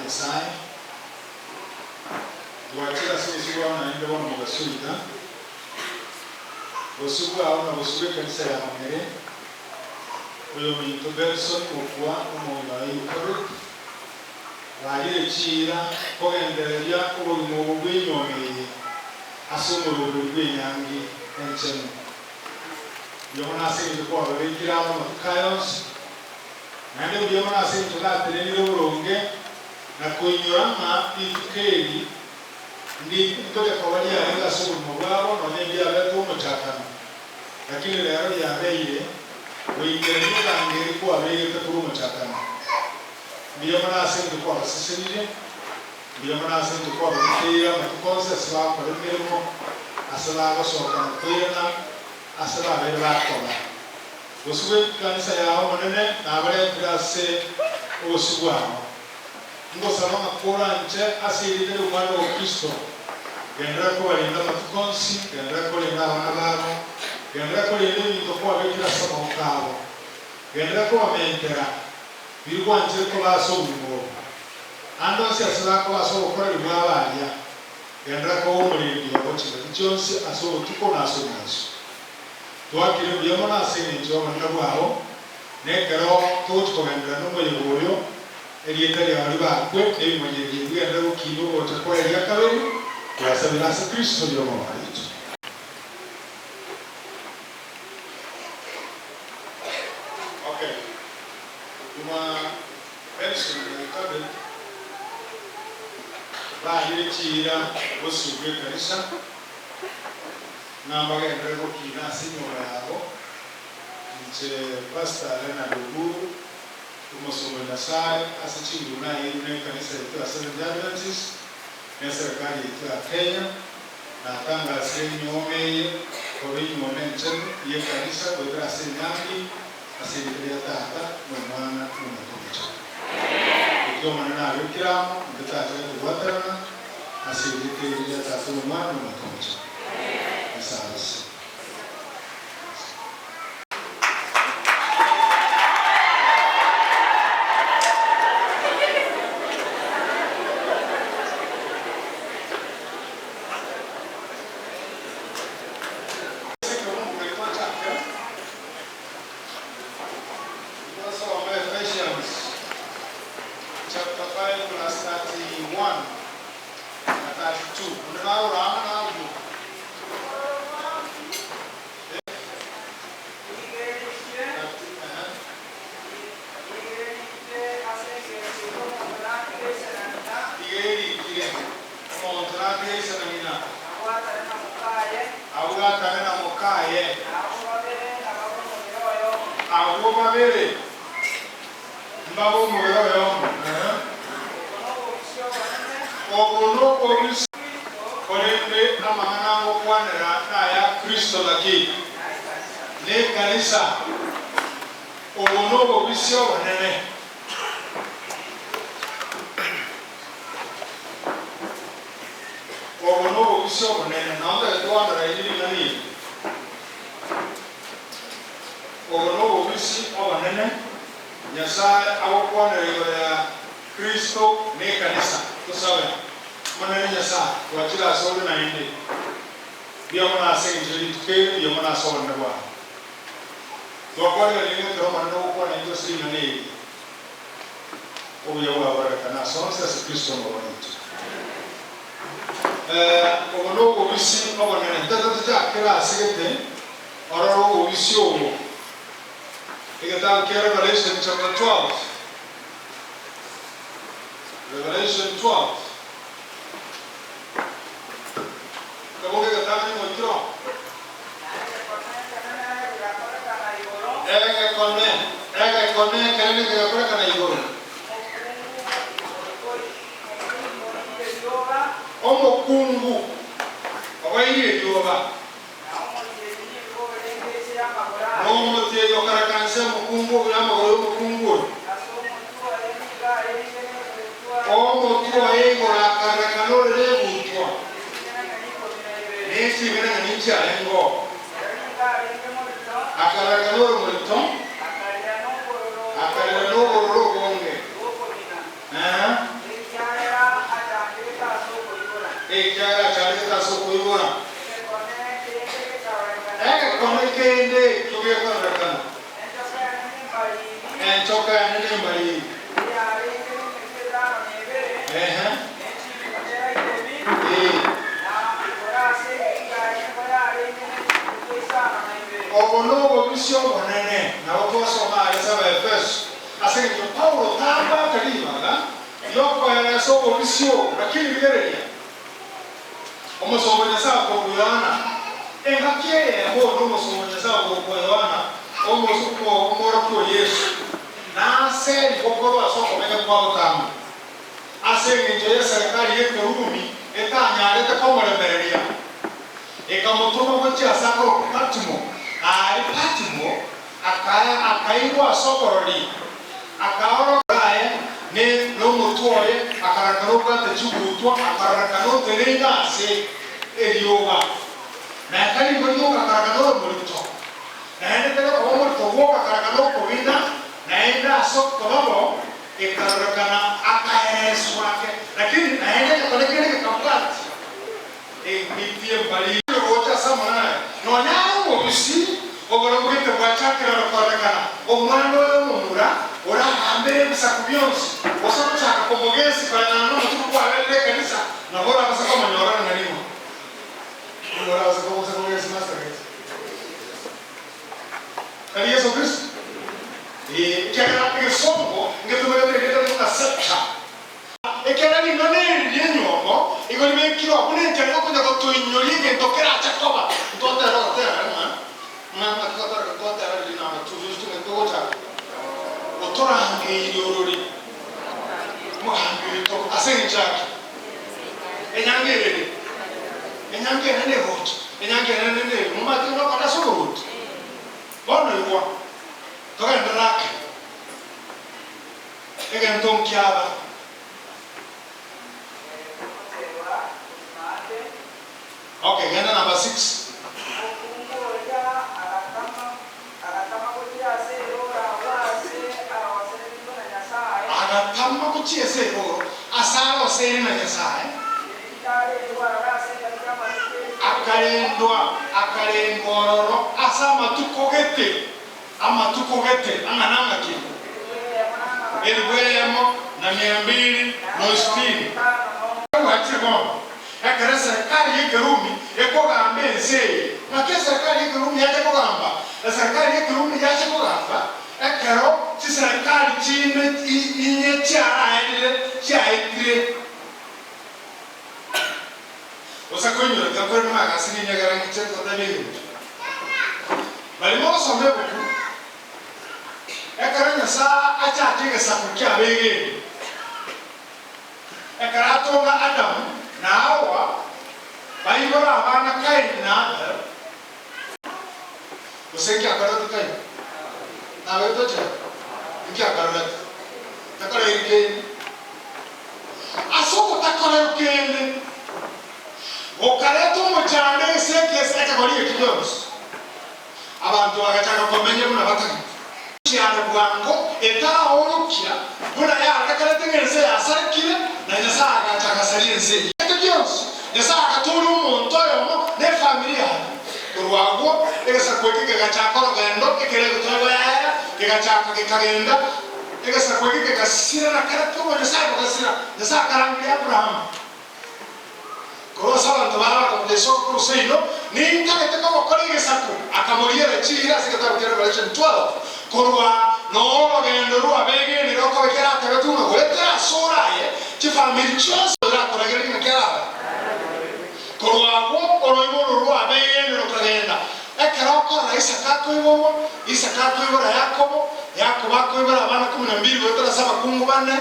Nyasae, Twachire ase obosio bwao naende bono mogaso oita, bosio bwao na bosio bw'ekanisa ya Mang'ere, oyominto Benson Mokua omong'ina oye Yokebedi, Barire chiira kogendereria obogima obo bw'enyuomo eye ase omoroberi bw'enyangi enchenu. Mbuya mono ase engencho kwababekire amo amatuko aya onsi, naende mbuya mono ase engencho gatenenire oboronge na koinyora ng'a rituko eri ndi ngocha koba riarenge ase obogima bwabo nonya ndiabete omochakano, lakini rero riabeire goikerania eganga eri kwabegete korwa omochakano. Mbuya mono ase engencho kwabasesenirie, mbuya mono ase engencho kwababiteire amatuko onsi ase bagokora emeremo, ase bagosoka na koirana, ase babeire bakoba. Bosio bw'ekanisa yao, Omonene, nabaretire ase obosio bwao. Ngosaba ng'a koranche ase erieta ri'Omwana o Kristo, genderera kobarinda amatuko onsi, genderera korenda abana babo, genderera korenda ebinto kwabekire ase amaboko abo, genderera kobamentera biria gwanchire koba ase obogima obo. Ande onsi ase bakoba ase obokoreri bwabo aria, genderera koba omorendi obo chingaki chionsi ase obotuko na ase omobaso. Twakire mbuya mono ase engencho y'obonene bwao, na ekero togochia kogenderera nomoyega oyo, erieta riao ribakwe, na ebimanyererio bigenderere gokiina ogocha kwaye ria kabere, twasabire ase Kristo ri'Omonene oito. Okay. Nyuma Benson na Elizabeth barire chiira bosio bw'ekanisa, ng'a mbagenderere gokiina ase enyomba yabo, inche Pastor Leonard Oburu, omosomba o Nyasae ase chinguru naeirwe n'ekanisa yaito ya Seventh Day Adventist na eserekari yaito ya Kenya, natangasire enyuoma eye koba enyuoma enchenu y'ekanisa goetera ase enyangi ase erieta ria Tata, na Omwana, na Omoika Omochenu. Ekio Omonene abekire amo, intwe tachake kobwaterana ase erieta eri ria Tata, na Omwana, na Omoika Omochenu. Nyasae abasesenie. Twasoma Ephesians chapter 5 verse 31 na 32. Onde narora amo nabwo. Iga erikire, Omonto natige ise na ng'ina, abwatane na mokaye. Abwo babere mbabe omobere oyomo. Obo nobobisi, korende amang'ana ngokwanera naya Kristo naki? Nekanisa. Obo nobobisi obonene. Obo nobobisi obonene, nao ntagete goandoraini ring'ana eri. Obo nobobisi obonene Nyasae agokwanera igoro ya Kristo na ekanisa. Tosabe. Omonene Nyasae, twachire asore naende. Mbuya mono ase engencho ye rituko eri, mbuya mono ase obonene bwao. Twakwareganirie ng'a ekero Omonene ogokwana intwe ase ring'ana eri, obuya bwagorekana ase onsi ase Kristo Omobani oito. Obo nobobisi obonene. Tata tochakere ase gete orore obobisi obo. Egetabu kia Revelation chapter 12. Revelation 12. Kaboka egetang'ani ngoikire oo. Egekone, egekone ekenene kegakorekana igoro. Omokungu oboirie erioba, na omotienyi okaraka nse omokungu oyo amagoro y'omokungu oyo. Omotwe oye igoro akarakana ore negutwa, ne ching'enang'eni nchiarenge oo. Akarakana ore morito, akarera nobororo obonge. Ee. engencho Paulo tabwate ribaga riokoeresa obobisi obo, lakini rigereria, omosomba o Nyasae okorokwa Yohana, engaki eyemo oyo nomosomba o Nyasae okorokwa Yohana, omworokigwa o Yeso, naserigwe korwa ase okomenya kwa botambe, ase engencho y'eserekari y'Ekerumi etanyarete komoremereria, ekamotoma gochia ase akorokwa Patmo. Aaria Patmo akaigwa ase oborori, akaorora aye ne nomotwe oye, akarakana obwate chigutwa, akarorekana otereine ase erioba, na tari igo rioka akarakana ore morito, naende tari okoba omorito gwoka akarakana okobina, naende ase okoba bo ekarorekana akaereswa ake, lakini naende egekone kende gekabwatia eng'iti embari. Gocha ase amang'ana aya, nonya are omobisi, oborobwo gete bwachakire gokorekana, omwana oyo omomura oragambere ebisaku bionsi, gose gochaka komogesi koreng'ana nomotuko kwaberire ekanisa, nabo orabase komonyorana na rimo. Nigo orabase komosa kogesi Master Gesi. Tari Yeso Kristo? Ee, ekiagera egesongo ngetumegete erieta buna scepter. Ekiagera ring'ana eri ri'enyuomo igo ribekirwe abwo nenchera y'okonya gotoinyoria egento kerache koba. Ntwatera ogotera ng'a ng'a ng'aki gotera ntwatera riria namba 250 ng'aki togochaka otorangeirie orori omogambi oito ase eng'encho yaki enyangi ereri enyangi enene egocha enyangi enene neri momanyete ng'a nokore ase oboruoti bono igwa togenderere ake. Egento nkiaba. Okay, genda number 6. Agatama gochia ase eroro ase aroseire na Nyasae. Akarendwa, akarendwa ororo ase amatuko gete. Amatuko gete ang'ana ng'aki? Elifu eyemo na mia mbili na sitini. Gwachire bono, ekero eserekari y'Ekerumi ekogamba ense eye. Naki eserekari y'Ekerumi yacha kogamba? Eserekari y'Ekerumi yacha kogamba ekero chiserekari chinde inye chiaraerire chiaetire. Gose koinyora tiga kore namagasi ninyegera ng'iche gotebia egento. Baria mogosoma ebuku, ekero Nyasae achaka egesaku ki'abegeeni, ekero atonga Adamu na Hawa, baibora abana Kaini na Abel, gose nkiakorerete Kaini? Nabegetwe chera, nkiakorerete? Takoreiri kende. Ase ogotakorerwa kende, gokareta omochando ase ekegori eki gionsi. Abanto bagachaka komenya buna batagete. Chiare bwango etaraorokia buna yarorekanete ng'a ense yasarekire, na Nyasae agacha agasaria ense eyio. Egento gionsi, Nyasae agatooria omonto oyomo na efamiri yaye. Korwa agwo egesaku eke kegachaka orogendo, ekero egotoegwa yaera, kegachaka gekagenda. Egesaku eke kegasira na kera korwa Nyasae bogasira. Nyasae akarangeria Abrahamu korwa ase abanto baye akamotebia, Soka korwa seino, nintagete kogokora egesaku. Akamoriera chiira ase egetabu kia Revelation 12, korwa noo orogendo rw'abegenire rokoba ekero atebetigwe ng'a goetera ase ore aye chifamiri chionsi orakoragererie ng'aki arabe. Korwa agwo oroibo oro rw'abegenire rokagenda. Ekero okorora Isaka akoiborwa, Isaka akoibora Yakobo, Yakobo akoibora abana kumi na mbili goetera ase abakungu bane,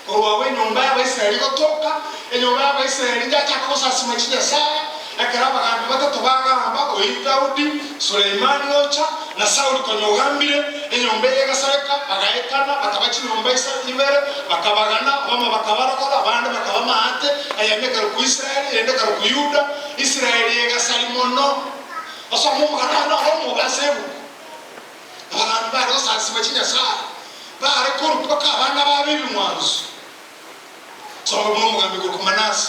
korwa agwo enyomba y'Abaisraeli gotoka, enyomba y'Abaisraeli yachaka gosasima chinyasae, ekero abagambi batato bagamba, oyio Daudi, Suleimani ocha, na Sauli konya ogambire, enyomba eye egasareka, bagaetana, bakaba chinyomba isa ibere, bakabagana, abamo bakabarokora, abande bakaba maate, eyemo ekarokwa Israeli, eyende ekarokwa Yuda, Israeli egasari mono. Osome omogano oye noro omobe ase ebuku. Abagambi bare gosansima chinyasae, bare korwa mpaka abana babo ebing'wanso. Soma buna omogambi korwa Manase,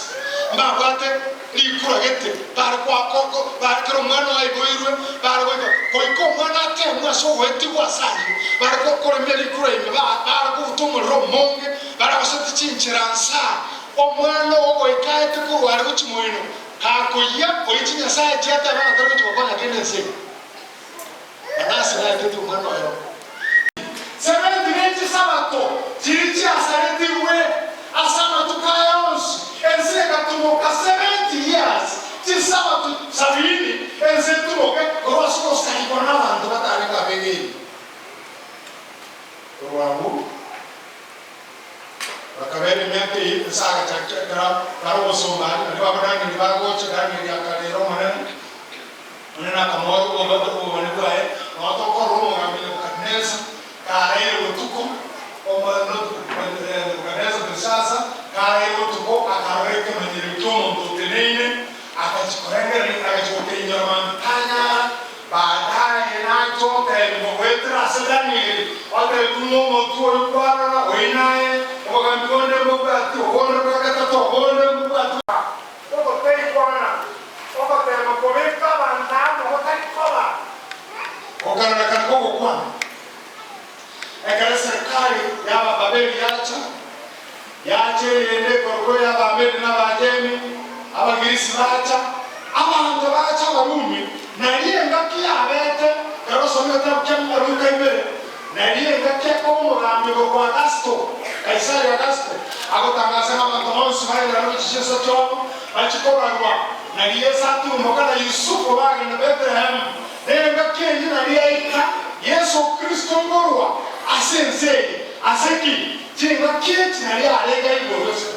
mbabwate rikura gete, bare koa bare kera omwana oye aiboirwe, bare goika goika omwana atemwe ase ogoetigwa ase ayio, bare koremia rikura ime, bare kobuta omorero omonge, bare goseti chinchera nsa, omwana oo goika aete korwa are gochia moino. Gakoyia oria chinyasae chiateba ng'a tari gochia gokonya kende ense eye. Manase naetete omwana oyomo. Sebenti ne chisabato. emiaka eyio Nyasae agachakia ekero bare obosomba aria, nario aba Danieli bagocha, Danieli akarera Omonene, Omonene akamoa obobani bwaye, Nao tokorora omogambi Nebukadinesa karaire botuko, Nebukadinesa Belishasa karaire botuko, akarora ekemanyererio ki'omonto oteneine, agachia korengereria, agachia gokeinyora mambia tanyara. Baadaye nache oteebigwa goetera ase Danieli, oteebigwe ng'a omotwe oyio kwarora oyi naye, obogambi bonde mbobwati, obonde bwa gatato, obonde mbobwati. Ogotaigwana, ogoteema kobeka abanto amo gotari koba. Gokarorekana kogokwana. Ekero eserikari y'Abababeli yacha, yacha eyende ekorokwa ey'Abamedi na Abaajemi, Abagirisi bacha, abanto bacha Abarumi, nario engaki yabete, ekero osomire egetabu kia Luka ibere, nario engaki ekoba omogambi okorokwa Augusto, Kaisari Augusto, agotangasa ng'a abanto bonsi baenderane gochia chinsa chiabo, bachie kobarwa, nario Yeso aturumboka na Yusufu bagenda Bethlehemu. Nengaki eyio nario yaika Yeso Kristo nkorwa ase ense eye. Ase ki? Chingaki echi nario arenge igoro ase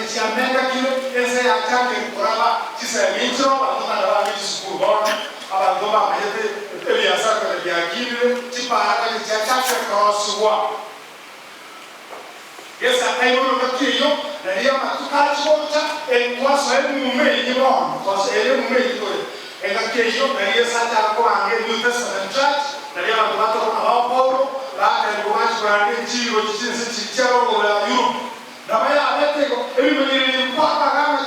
Chiamengakire, ense yachakire koraba chisemi inchero, abanto naende barenge chisukuru bono, abanto bamanyete ebiasara konya biakinire, chipara konya chiachakire korosigwa. Yeso akaigwa engaki eyio, na riria amatuko achia gocha, twasoa emuma eyio bono, twasoa ere emuma eyio tore. Engaki eyio nario Yeso achaka kobanga New Testament Church, nario abanto batokona bao Paulo, batebiwa bachie koranda enchiri gochia chinse chiria chia rogoro ya Europe. Nabo yabete igo, ebimanyererio ebi kwabagamba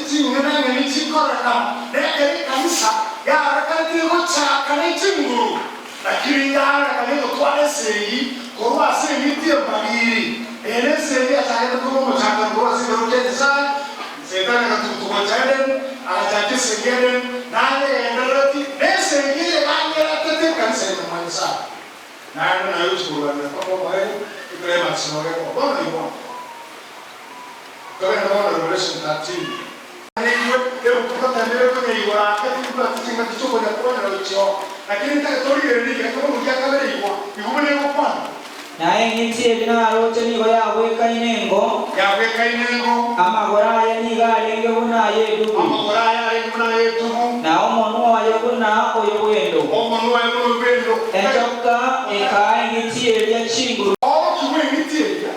ching'enang'eni chikorekana, na ekero ekanisa yarorekanete egochaka ne chinguru. Lakini yarorekana egotwara esegi korwa ase emiti embariri, ere esegi yachagete korwa omochakano korwa ase ekerogo kia Nyasae. Saitani agatuguta gocha Edeni, agachaka esegi Edeni, nayegenderereti nesegi eye yanyeretete ekanisa ime mwa Nyasae. Naende naye gochia korwanera mpaka omoerio, eclimax nogo ekoba. Bono igwa, togende bono Revelation 13. Naigwe ebuku totemire konyaigora ake tibwati chingaki chi'okonyakwonera gochia oo, lakini ntagete origererie egekogwa gia kabere igwa, igwa buna egokwana. Na eng'iti eria naroche nigo yagwekaine engo. Yagwekaine engo. Amagoro aye nigo arenge buna ay'edubu. Amagoro aye arenge buna ay'edubu. Na omonwa oye buna oyo bw'endo. Omonwa oye buna oyo bw'endo. Enchoka ekaa eng'iti eria chinguru. Orokigwe eng'iti eria.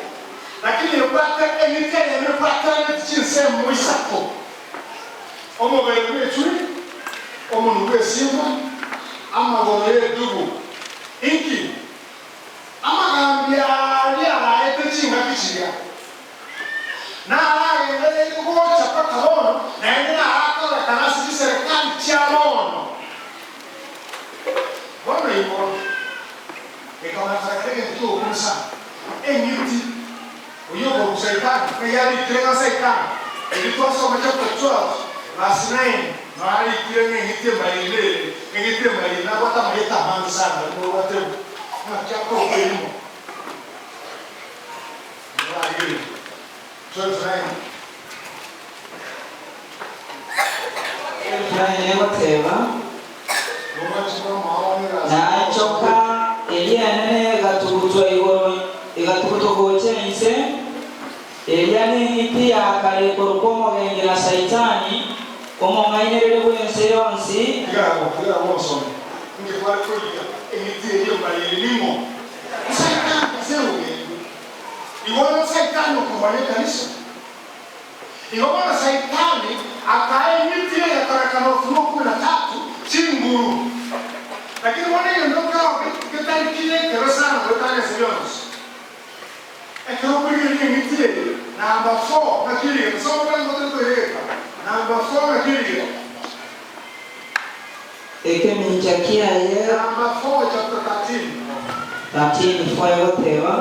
Lakini ebwate emiti eyemo ebwataneti chinsemo isato, omobere bw'echui, omonwa bw'esimba, amagoro y'edubu. Inki amagambi aria araete chingaki chiria? Naragendereire gocha mpaka bono, naende narakorekana ase chiserekari chia bono. Bono igo ekabansera kera egento ki'ogokumisa. Eng'iti, oyio okorokwa Saitani, ng'ai arikire ng'a Saitani? Erio twasoma chapter 12 verse 9, nao arikire ng'a eng'iti embariri ere, eng'iti embariri nabwate amarieta amange sana nario mobwate bo, ng'aki akorokwa erimo. Morarigererie 12 9. Naye egoteba, Na enchoka eria enene egatugutwa igoro, egatugutwa gocha inse, eria neng'iti ya kare ekorokwa Omogenki na Saitani, omong'ainereria bw'ense yonsi. Tiga tiga gonsomia, inki tware korigia eng'iti eria embariri ning'o? Saitani ase orogendo. Igo bono Saitani okorwania ekanisa. Igo bono Saitani akaa emiti egekorekana Ufunuo kumi na tatu chinguru. Lakini bono egento nkero getari kiya ekebe sana goetania ase bionsi. Ekero okorigereria emiti eye number four naki erigete soma kwanza gotari koireka number four naki erigete. Ekemincha kiaye. Number four chapter 13. 13 four egoteba,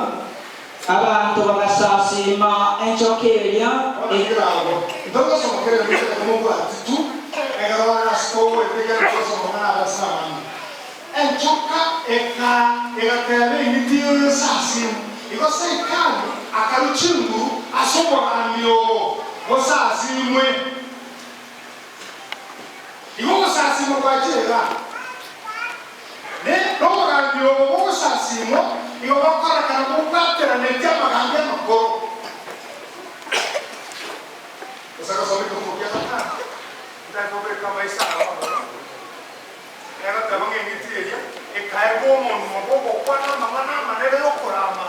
Abanto bagasasiima enchoka eria. Bono ekero agwo, ntogosoma kera egento kere mobwati tu, ekero bare ase togoeta ekero togosoma amang'ana abe ase amange. Enchoka eka egateba eng'iti eye esasiime. Igo Saitani akarua chinguru ase obogambi obo bosasimwe. Igo ogosasiima gwachire igaa. Ne. Omogambi obo bw'ogosasimwa igo bokorekana bobwateranetie amagambi amakoro. Gose agasoma ekebugo kia gatano, ntari kobeka amaiso ao aroro, egoteba ng'a eng'iti eria ekaegwa omonwa bw'ogokwana amang'ana amanene y'okorama.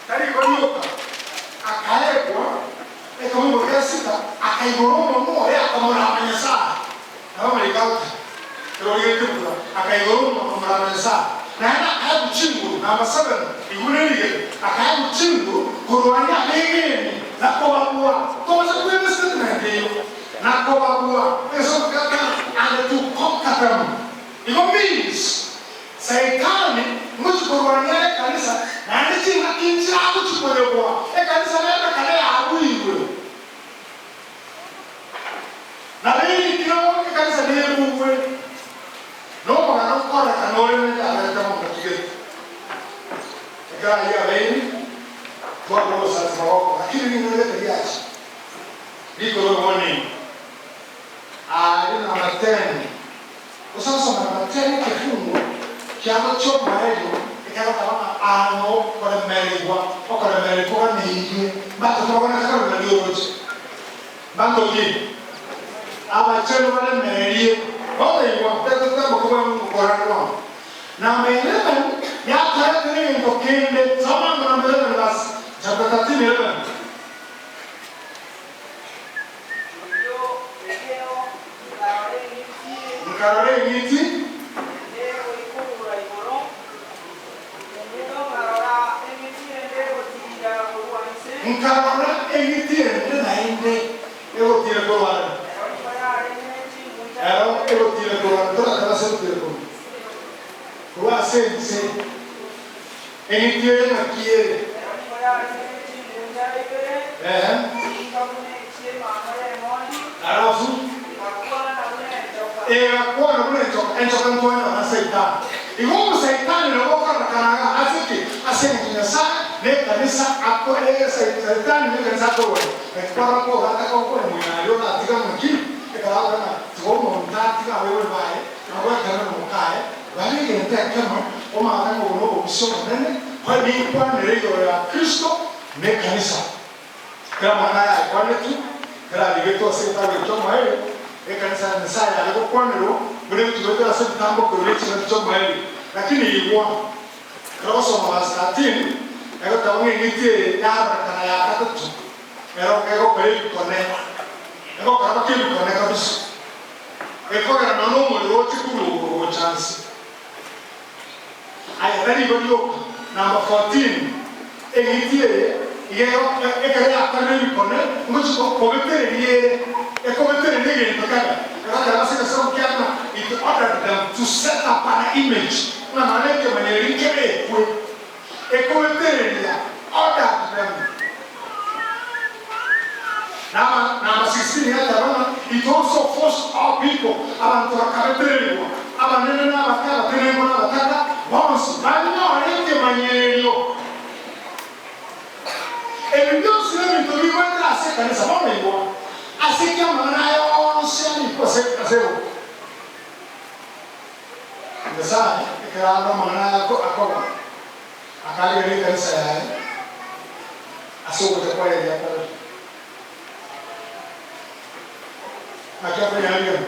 Tari igo rioka, akaegwa ekebugo gia sita, akaigora omonwa oye akamorama Nyasae. Nabo amariko agoteba, Ekero origeretie buna akaigora omonwa akamorama Nyasae, naende akaegwa chinguru namasabeno igoro ne rigena, akaegwa chinguru korwania abegeni na kobabua. Tobaisa kweba estatement eyio, na kobabua, egesongo kiateba, and to conquer them. Igo means Saitani ngochia korwania are ekanisa, naende chingaki nchiragochia koyeboa ekanisa nebe kare yabuirwe. Nabo erikire ekanisa nebugwe, na omogano nkorekana ore neyaberete mono tigete. Ekero ayio abeire, twabua ogosasima goko, lakini ring'ana gete riacha rikoro warning. Aria namba ten, gose gosoma namba ten ekefungo kiagochia omoerio ekegoteba ng'a aa nokoremerigwa, okoremerigwa koganeirie, mbanto tobagonete koremereria oroche. Mbanto ki? Abachenu baremererie. Bono igwa, tetotamboka bwango ngokorana bono. Namba 11 yatoretire egento kende, soma amo namba 11 basi, chapter 13 11. Nkarora eng'iti. Nkarora eng'iti ende naende egotiira korwa are. Ero egotiira korwa are, toratebe ase egotiira korwa korwa ase ense. Eng'iti eye naki ere? Ehe. Alafu egakwana buna enchoka, enchoka ntwanyora na Saitani. Igo omosaitani nabo okorekana iga ase ki? Ase eng'encho Nyasae na ekanisa ako Saitani na ekanisa akorwania. Naki kwarora korataka gokora moino aria oratiga ng'a ki? Ekero agokora ng'a tiga omonto atige abaibori baye, na goetanana na mokaye, Babe egento ekemo, omanyete ng'a obo nobobisi obonene, kwaye ninkwanere igoro ya Kristo na ekanisa. Ekero amang'ana aya aikwanetwe, ekero arigetwe ase egetabu eke ki'omoerio, ekanisa ya Nyasae yare gokwanerwa buna egotugetwe ase ebitambokero bie chingaki chi'omoerio. Lakini igwa, ekero ogosoma verse 13, egoteba ng'a eng'iti eye yarorekana ya gatato, ero egokora ebikone, egokora baka ebikone kabisa. Ekogera nonya nomorero oche korwa igoro gocha nse. Aya tari igo rioka. Number 14, Eng'iti eye iga ekero yakorire ebikone ngochia kobetereria ere, ekobetereria egento kebe, egoteba ase egesaku kia ng'a it ordered them to set up an image, ng'a nonya ekemanyererio nkerekwe, ekobetereria, ordered them. Namba namba 16 yateba ng'a it also forced all people, abanto bakabetererigwa, abanene na abake, abatenenku na abataka, bonsi banyore ekemanyererio. Ebi bionsi nebinto bigoetera ase ekanisa. Bono igwa, ase ki amang'ana aya onsi arikwe ase ase ebuku? Nyasae ekero arora amang'ana aya akoba, Akarigereria ekanisa yaye ase ogocha kwaye eria kabere. Naki akoyarigereria?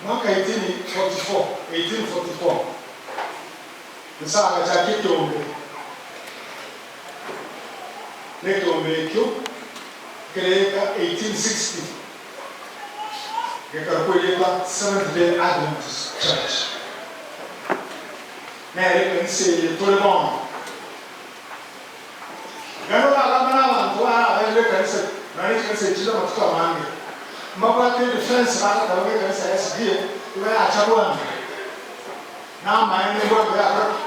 Mwaka 1844, 1844, Nyasae agachakia ekeombe, na ekeombe ekio kereeka 1860 gekarokwa erieta Seventh Day Adventist Church. Nere ekanisa eye tore bono. Naende oragamba nabanto barabe b'ekanisa nonya ne chikanisa echi chi'amatuko amange, mbabwate edefense bagoteba ng'a ekanisa ya SDA igo yacha bwango, namaene mbwango yakora ki?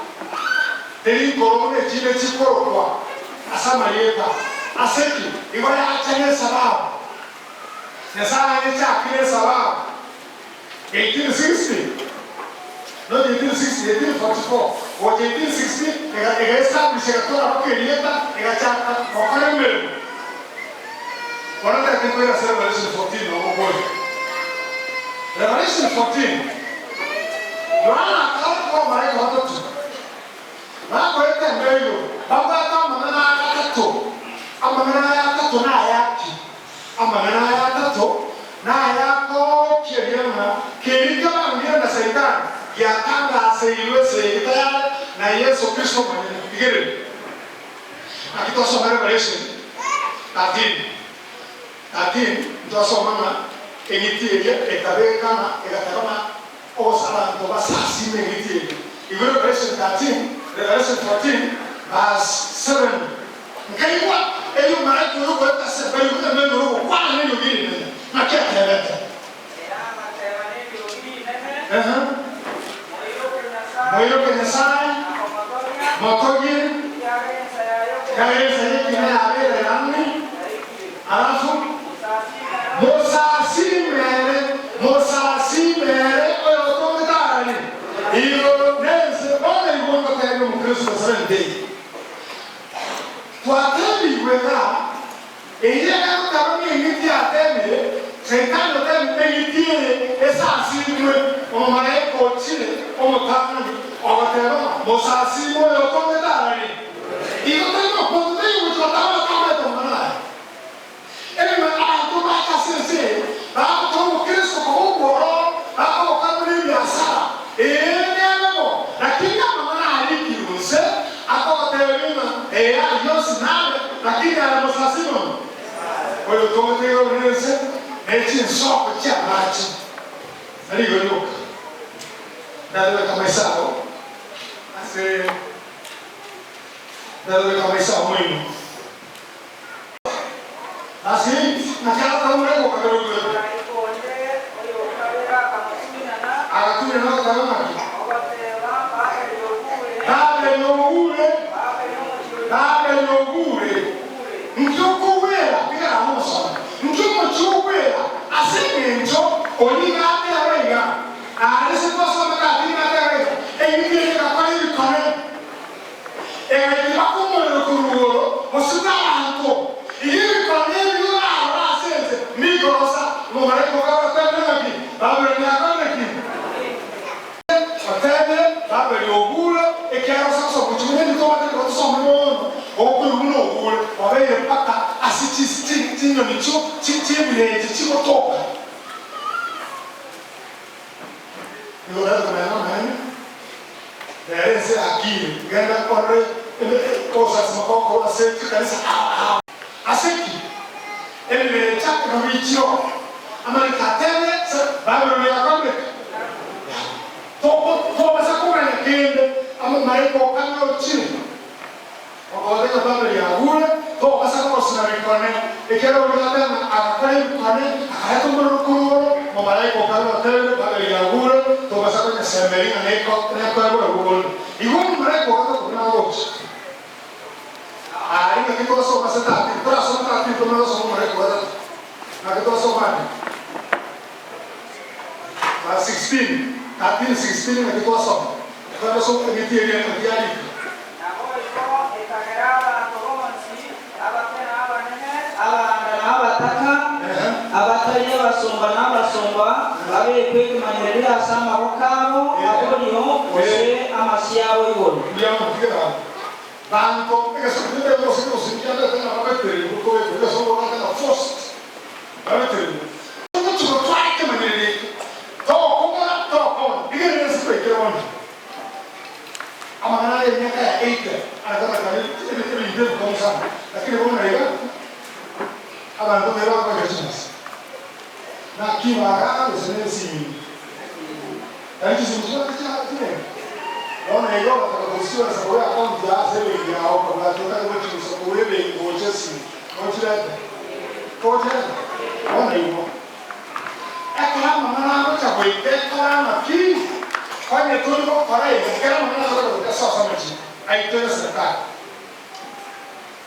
Teri nkoro buna echinde chikorokwa ase amarieta. Ase ki? Igo yacha nesababu. Nyasae ayechakire esababu. 1860, not 1860, 1844 gocha 1860 ega ega establish egatora mpaka erieta egachaka gokora emeremo. Bono ntagete nkoire ase Revelation 14 nabo okoria. Revelation 14, Yohana akarora. Babwate amang'ana agatato. Amang'ana aya atato nayaki? Amang'ana aya atato nayakoorokia ng'a keria kiabangire na Saitani giatangaseirwe esegi tayare na Yeso Kristo omonyene. Rigereria. Naki twasoma Revelation 13, 13, ntwasoma ng'a eng'iti eria ekabekana egataka ng'a ogosa abanto basasime eng'iti eria. Igo Revelation 13, Revelation 14 verse 7, Nkaigwa erio omomalaika oyo ogoeta ase Bible emegoro ogokwana neriogi rinene, naki atebete? Ehe. Moiroke Nyasae, motogie, ekiagera ensa y'ekina yabeire ang'e, alafu mosasime ere, mosasime ere oyotongete arari igoro nense. Bono igwa ngotebia omokristo 70. Twatebigwe ng'a eyio egotaba ng'eng'iti yatemire, Saitani otemire eng'iti eye esasimwe, omomalaika ochire omotang'ani ogoteba ng'a mosasime oyo otongete arari. Igo tari nokonto taiyo gochia gotaba batamanyete amang'ana aya. Erio abanto bacha ase ense eye, bagokora obokristo koba obwororo, bakobokora buna ebiasara. Ee, nebe bo, lakini amang'ana arikirwe inse akogotebia ng'a ee ayio onsi nabe, lakini aye mosasime oyo, oyotongete igoro na ense, ne chinsoko chi'amache, na rigori rioka. Ndatobeka amaiso ao ase ndatobeka amaiso ao moino. Ase naki agotamore gokabera ogoeta. Agatunyana ogoteba ng'aki? Babeli ogure, Babeli ogure, nki okogwera? Tigara amo omosomba, nki omochie ogwera? Ase engencho oria iga ateba iga, aare ase twasomete ati nigo ateba iga, eng'iti eye egakora ebikone. Egaitibaka omorero korwa igoro gosika abanto. Igo ebikone ebio orarore ase ense mbikorosa. Omomalaika okabatebia ng'aki? Babuloni akorire ki? Batebie, Babeli ogure, ekiagera ase ogosoma gochia buna ebituma tari gotosoma mono, okoigwa buna ogure, obeire mpaka ase chinyoni chi'ebirecha chigotoka. Nigo orente komenya namaene, rero ense yakiire, genda orore ogosasima gokorwa ase chikanisa ao ao. Ase ki? Ebirecha ebibichio, amariko atebire se Babuloni yakorire ki? Yakorire. Tobasa komanya kende, amamaraika okana ochire. Okoba ng'a Babeli agure, tobasa kogosina bikone, ekiagera oria gateba ng'a agakora ebikone, akareta omorero korwa igoro, omomalaika okarora otebire, Babeli agure, tobasa konyesemeria ng'a nekoegwa agwo bonde. Igo omomalaika ogataka buna agocha. Aria naki twasoma ase 13, torasome 13 tomanye gosoma omomalaika ogatato. Naki twasoma aria? Verse 16, 13, 16 naki twasoma. Twasoma emiti eria naki yarika. Naboigo ekagera abanto bonsi, abake na abanene. Abanda na abataka, abatari abasomba na abasomba, babekwe ekemanyererio ase amaboko abo a borio, gose amasio abo igoro. Mbuya mono, tigera abwo. Banto, egesaku kende gose gose kiabete ng'a babetererigwe kobekwa egesaku babwate ng'a forced, babetererigwe. Togochia gotwara ekemanyererio eke, togokobora, togokona. Rigereria ase twaikire bono. Amang'ana aya emiaka ya 80 aratotaka ebinto ebikong'u sana, lakini bono iga abanto nigo bakoira chibesa. Naki baagaaka gose nensimi, tari chisimi chigocha chiaye. Bono iga ogataka korusia chibesa korwa eakaunti yao ase ebenki yao okabwati otake gochirusia korwa ebenki gocha esimi, nochirete? Tochirete? Bono igo. Ekero amang'ana agocha goika ekore amaki, onye tori gokora iga, ekero amang'ana agocha goika ase ase amachiko aito y'eserekari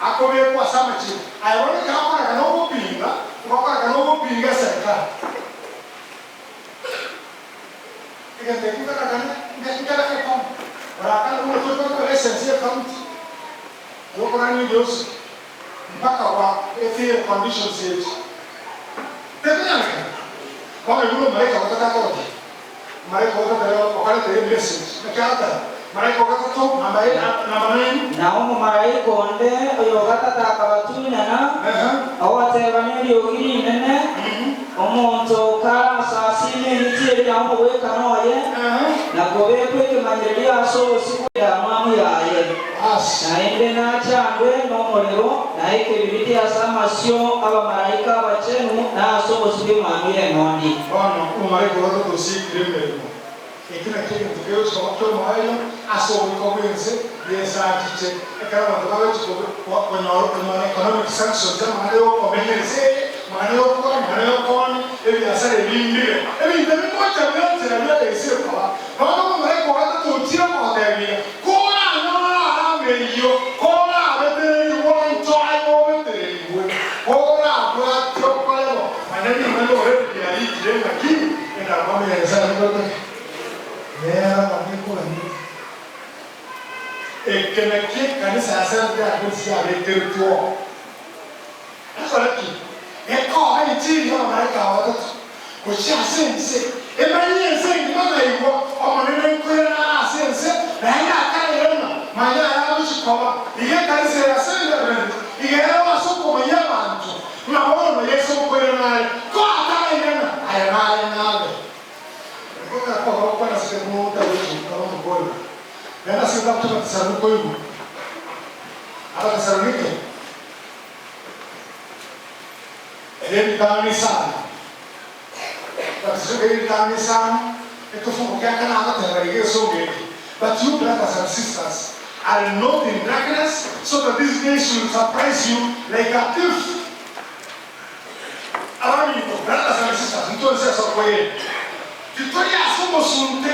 akobekwa ase amachiko aye bono ekero okoreka nogopinga, ngokoreka nogopinga eserekari. Egento ekio nkarakane nkere egekomo, orakane buna tori konyora license y'ecounty yokorania ebiosi. Mpaka gwa efeele conditions echi tekonyarekana. Bono buna omolaika gotata akogotebia, omolaika gotata rero okoretera emessage, naki agoteba? Malaika ogatato, namba namba 9. Na omomalaika onde oyogatato akabatunyana, ogoteba neriogi rinene, Omonto karasasime eng'iti eria na omogwekano oye, na kobekwa ekemanyererio ase obosio bw'endamwamu yaye, naende nachandwe nomorero na ekebiriti ase amasio 'abamalaika abachenu na ase obosio bw'Emanwa y'Eng'ondi. Bono omomalaika ogatato osiekire emeremo. Eki nakio egento kegochia koba ki'omoerio ase oboiko bw'ense Yeso achiche, ekero abanto bagochia konyora konyora economic sanctions, amang'ana y'okomenya ense eye, amang'ana y'okora, amang'ana y'okoonia, ebiasara ebi mbibe. Ebinto ebi ngocha bionsi nabio ense ekoba. Bono omomalaika o gatato ochire okogotebiga, Koranyore arama eyio, korabetererigwe onchoe obetererigwe, korabwatie okore bo. Manya ring'ana already riarikire ng'aki endamwamu ya Nyasaye nigo ere nere abanto ekogania. Eke nakio ekanisa ya Seventh Day Adventist yabekeretwe oo. Ekore ki? Ekoba enchiri y'abamalaika aba batato gochia ase ense, emanye ense engima ng'a igwa Omonene nkoirana are ase ense, naende akairana manya aya agochia koba. Iga ekanisa ya Seventh Day Adventist iga ereo ase okomanyia abanto Ng'a bono Yeso nkoirana are, ko atarairana, aya naye nabe. Nigo ngakoa gokwana ase kera omonto agochia gokora omokoyo. Naende ase egetabu ki'Abatesalonike oigwe. Abatesalonike eria ebitano na isano, Abatesalonike eria ebitano na isano, ekefungo kia kane agoteba iga egesongo eke, But you brothers and sisters are not in darkness, so that this day should surprise you like a thief. Abaminto, brothers and sisters, ntwensi ase okoyena. Titori ase omosunte,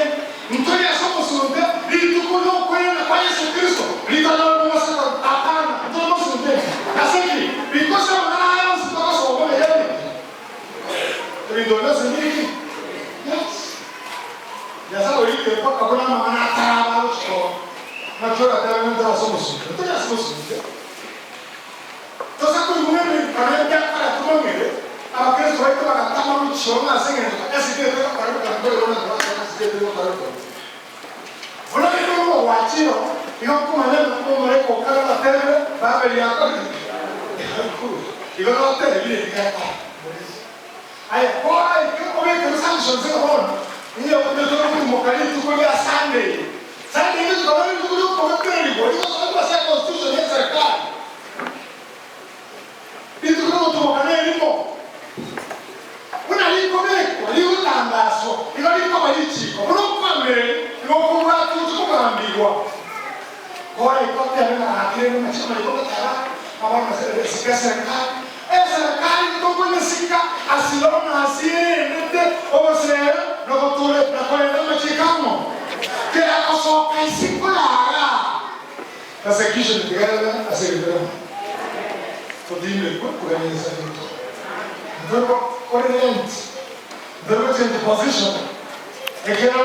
ntori ase omosunte, rituko riokoirana kwa Yeso Kristo ritanyore momosako, hapana, ntori mosunte. Ase ki? Because amang'ana aya onsi togosoma bono yariki. Ebinto bionsi mbiriki? Yes. Nyasae orikire mpaka buna amang'ana ataraba agochia koba. Naki oratebe ng'a ntore ase omosunte? Ntori ase omosunte. Tose koigwa emerikano ebiakare tomanyire, Abakristo baito bagatama gochia ong'e ase engencho ta esegi eye tegokorekana nkorerwa na togakora esegi eye tegokorekana. Buna rende omogwachio igo nkomanya ng'a omomalaika o kare oratebire Babeli yakorire ki? Yakure. Igo notebire ebiakare. Aye koraike obekere sanctions ng'a bono inye tore koimoka rituko ria Sunday. Sunday inche tokaba rituko riokobetererigwa rigosoa ase econstitution ye serikali. Rituko riogotumoka nerimo buna rikobekwa rigotangaswa igo rikoba richiko buna okoamereri igo okobwatwa oche kogambigwa. Koraike otebe ng'a gaki rende ng'a chiamaiko goteba abono sika eserikali Eserekari tokonyesika asiro na asiererete obosera na goture na korenda amachiko amo keragosoka isiko yaga. Persecution tiga ebe ase ebiberemo totindekwe kogania Nyasae oito. Ntore korelent, ntore gochange position ekero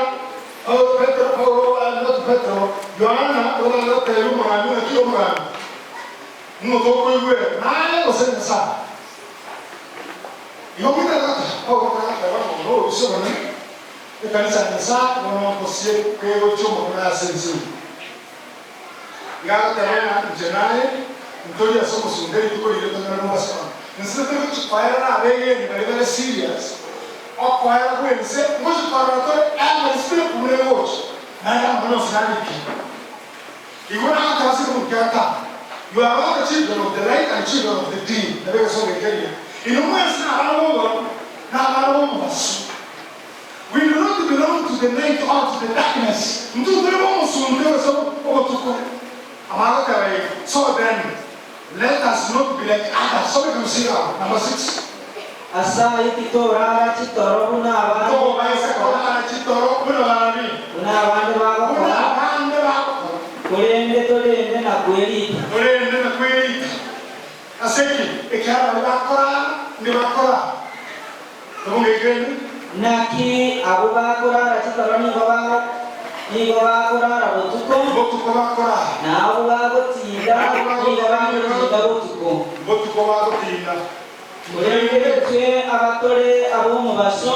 Paulo Petero Paulo not Petero Yohana orare gotebia omogambi naki omogambi Ng'o tokoigwera, naye gose Nyasae? Igo moitete goteba, Paulo tagateba ng'a obo nobobisa obonene, ekanisa ya Nyasae bono nkosie kegochia omotwe ase ense eye. Iga agoteba ng'a inche naye ntorie ase omosunte rituko riria tonyore mobasokano. Inse togochia koera nabegeni baria bare serious, okoera gw'ense ngochia korora tore every step buna egocha, naende amang'ana onsi narikire. Igo nagoteba ase ekemogo kia gatano, You are all the children of the light and children of the day, nabo egesongo ekeria, Inwe mwensi nabana b'obororo, na abana b'omobaso. We do not belong to the night or to the darkness, intwe tore b'omosunte gose obotuko. Abagoteba iga, So then, let us not be like others. Soma ekegusi iga number 6. Ase ayio titorara chitoro buna abande Tobaisa korara chitoro buna barabwo. Buna abande bagokora. Buna abande bagokora. Korende torende na kwerita. Torende na kwerita. Ase ki? Ekiagera baria bakorara ndibakorara. Tobongekerende. Naki abwo bakorara chitoro nigo nigo bakorara botuko. Botuko bakorara. Na abwo bagotinda nigo bagotinda botuko. Botuko bagotinda. Korende intwe abatore ab'omobaso,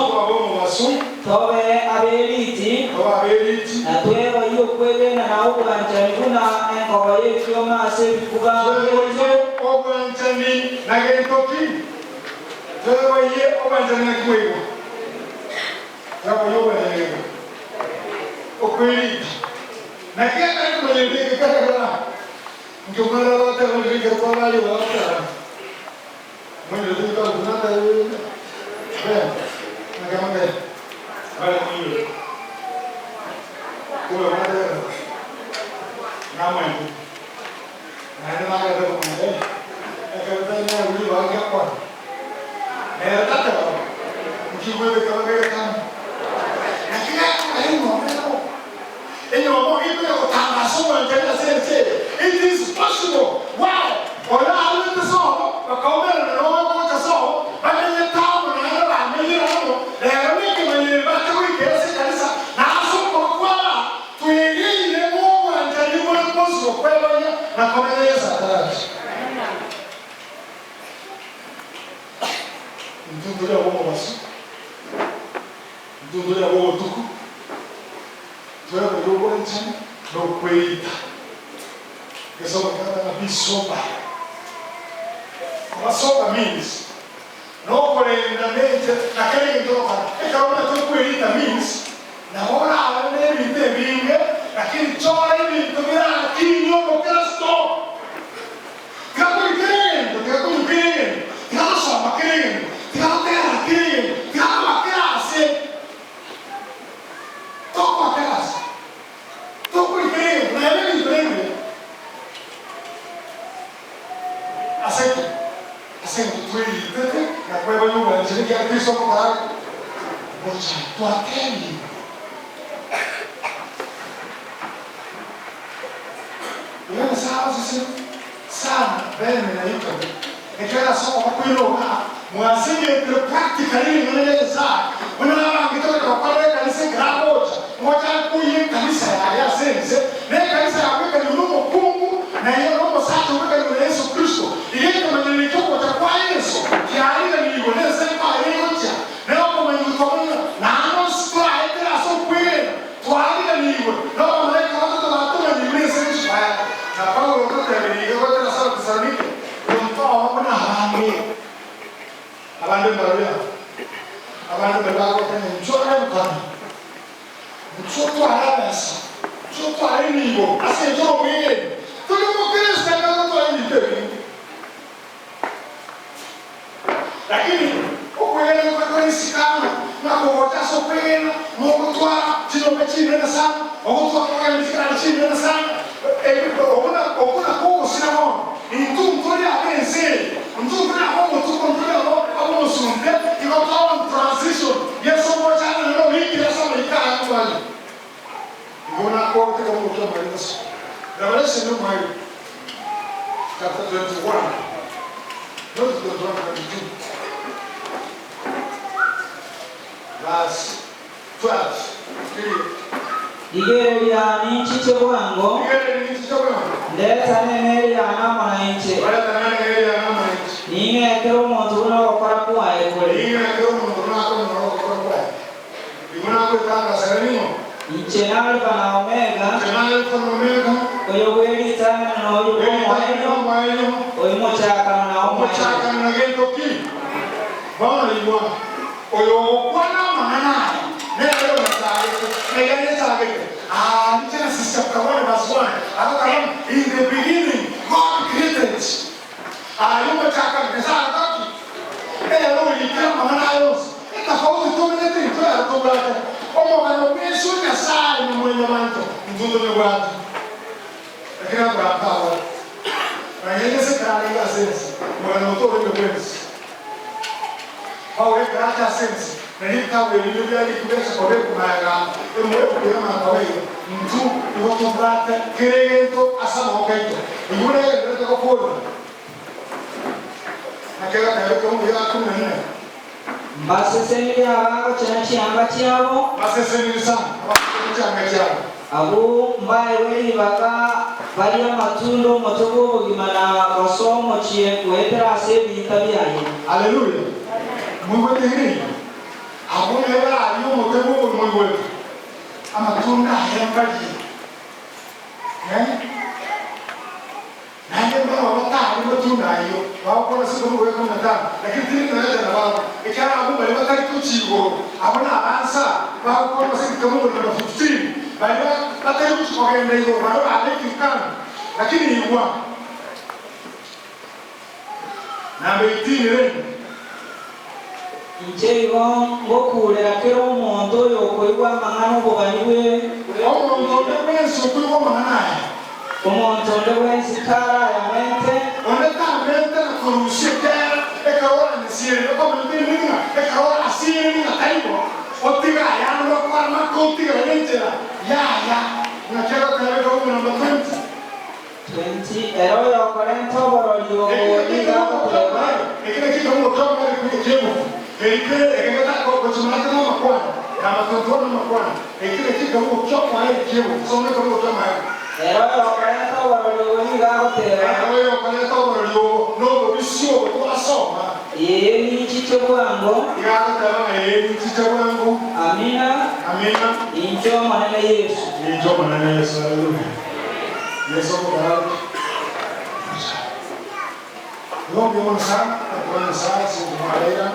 tobe ab'eriti, na tweboyie okwegena na obwanchani buna enkoba y'ekioma ase ebikuba biaito. Tweboyie obwanchani na gento ki? Tweboyie obwanchani naki bwaigwa? Tweboyie obwanchani gento ki? Okwerita. Naki ekero kimanyete eke kegera, inki omwana agoteba rike twabariwa goteba, Mwenye rika kunata ben nakambe bale mwiwe kuwe mwatera namwendu naende nagete kumende ekebetanya wili wake kwa nere tatero mkigwebe kabagerekana lakini ayo enyomo ibe otangaso mwenjena sense. It is possible. Wow, ola alete so bakaumera na no ko so bamenye tamu na na bamenye ramo lero nike menye bate wike se kanisa na aso kwa tuingine Mungu anjali mwe possible kwebanya na komenya Yesu ataraji mtundu ya womo basu mtundu ya womo tuku twebwe obwanchani nokweita gesomekana be sober. Kuba sober means nokurenda nete nakeregentoroka ekabona tokwerita means nahora abane ebintu ebinge lakini chora ebintu birakinywa omukristo tigakurikirigento tigakunyukirigento tigatosoma kirigento tigatotera kirigento tigatobakirase tokokerase tokurikirigento naye ebintu ebinge aseke aseke tweritete nakweba yubanjire kya Kristo ko bocha twateni Yeye sawa sisi sana bene na yuko ekera soko kwa kwilo mwasinge practically ngene sa una ngitoka kwa kwa kanisa grabocha moja kuyi kanisa ya ya sense ne kanisa ya kweka ni lumo kungu na hiyo robo sacho kweka ni Yesu Kristo iye kama nilichoko cha kwa Yesu kialika niligoneza kwa Yesu na kama nilikomona na ano stra etera so kwena twalika niligo no malaika watoto watuma ni message na Paulo kote niligo kote na sala Tesalonike kumtoa wana hangi abantu mbaruya abantu bebako tena mchora mkana mchoto arabasa mchoto arinigo ase njoro mwingine tuli mukristo kama to arinigo lakini okwegena kwekorisikana nakugocha sokwegena nokutwara chinombe chinene sana okutwara kwakanisikana chinene sana okuna okuna kugusira mono intunturi abense ntunturi abo mutuko nturi abo abo musunde ikotwara transition yeso mochana no wiki yasa maikaya kwali igona ko teka mo kwa mariso Revelation no mai chapter 21 not 21 22 verse 12. Ligereria ninchiche bwango ndeta nemeri ya namwananchi ning'ekera omonto buna ogokora kwaye kore inche na Alfa na Omega oyo bweritang'ana na oyo bw'omoenyo oyo mochakano na omoenyo bono igwa oyo okwana amang'ana aya nero natagete neyanetagete. Ah, Genesis chapter 1 verse 1 akakama in the beginning God created. Ayo mochaka nesataki ero ikira amang'ana ayo etofauti tumenete ito yatobwate omogano besu nyasaye nomwenya banto ntundo nebwate lakini abraham na yeye se sense mwana utore kwenzi Pawe grata sense na hita we ni bya kubesha kobe kumaga emwe kuyama kawe mtu iwoto brata keregento asama hokaito igure ndete ko polo nakega kayo ko ya kumene mbasesenirie abagochena chiamba chiabo basesenirie sana abagochena chianga chiabo abo mbaewe ribaga bari amatunda omote bwa obogima na gosomochie goetera ase ebita biaye. Haleluya. Mwigwetegire abo neba ari omote bwa obogima mwigwete amatunda ahembarie. Eh? Naende mbarabwo batari gotunda ayio, bagokora ase okoruegwa ikomi na tano, lakini tindi noyocha nabarabwo, ekiagera abwo mbaria batari gochia igoro, abwo nabansa bagokora ase egekamo number 15, baria batari gochia kogenda igoro, baria babekirwe kando. Lakini igwa, number 18 rende. Inche igo ngokuurera kera omonto oyokoigwa amang'ana 'obobani bwe. Omonto onde bwensi okoigwa amang'ana aya. Omonto onde bwensi karayamente. Onde tamente na korusia ekero ekarora nyasieri, okomanya teri ng'a ekarora asieri ng'a taibo, otiga ayande gokora maka otigare nenchera yaya. Naki agoteba ekero number 20. 20 Ere oyokorenta oborori obo nigo agoteba. Eki nakio ekebugo ki'omobere ki'ebuku Ere oyokorenta oborori obo nigo agoteba. Ee, ninchiche bwango. Amina. Ninche Omonene Yeso. Yeso omogarauki. Igo mbuya mono sana na Nyasaye ase okomwaraira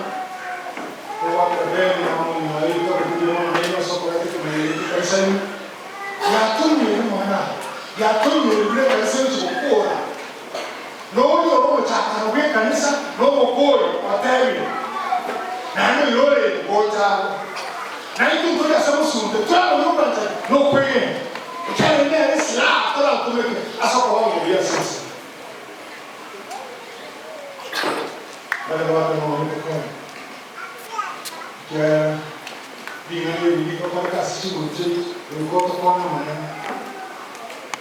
ogoakera bene na omonyuma oito mbuya mono nainwe ase okoreta ekemanyererio eke ekanisa ime. Yatonyueire mwana aye, yatonyueire buna ekanisa egochia gokora. Noria ore omochakano bw'ekanisa na omokori otebire, naende oirorere gocha agwo. Naintwe ntore ase omosunte, twamanya obwanchani na okwegena, ekiagera nere esilaha toratomeke ase okoba omobuya ase ense. Baria bakamanya gokora, ekiagera ring'ana eri rigokoreka ase chinguru chiaito, goika otokwane amanene.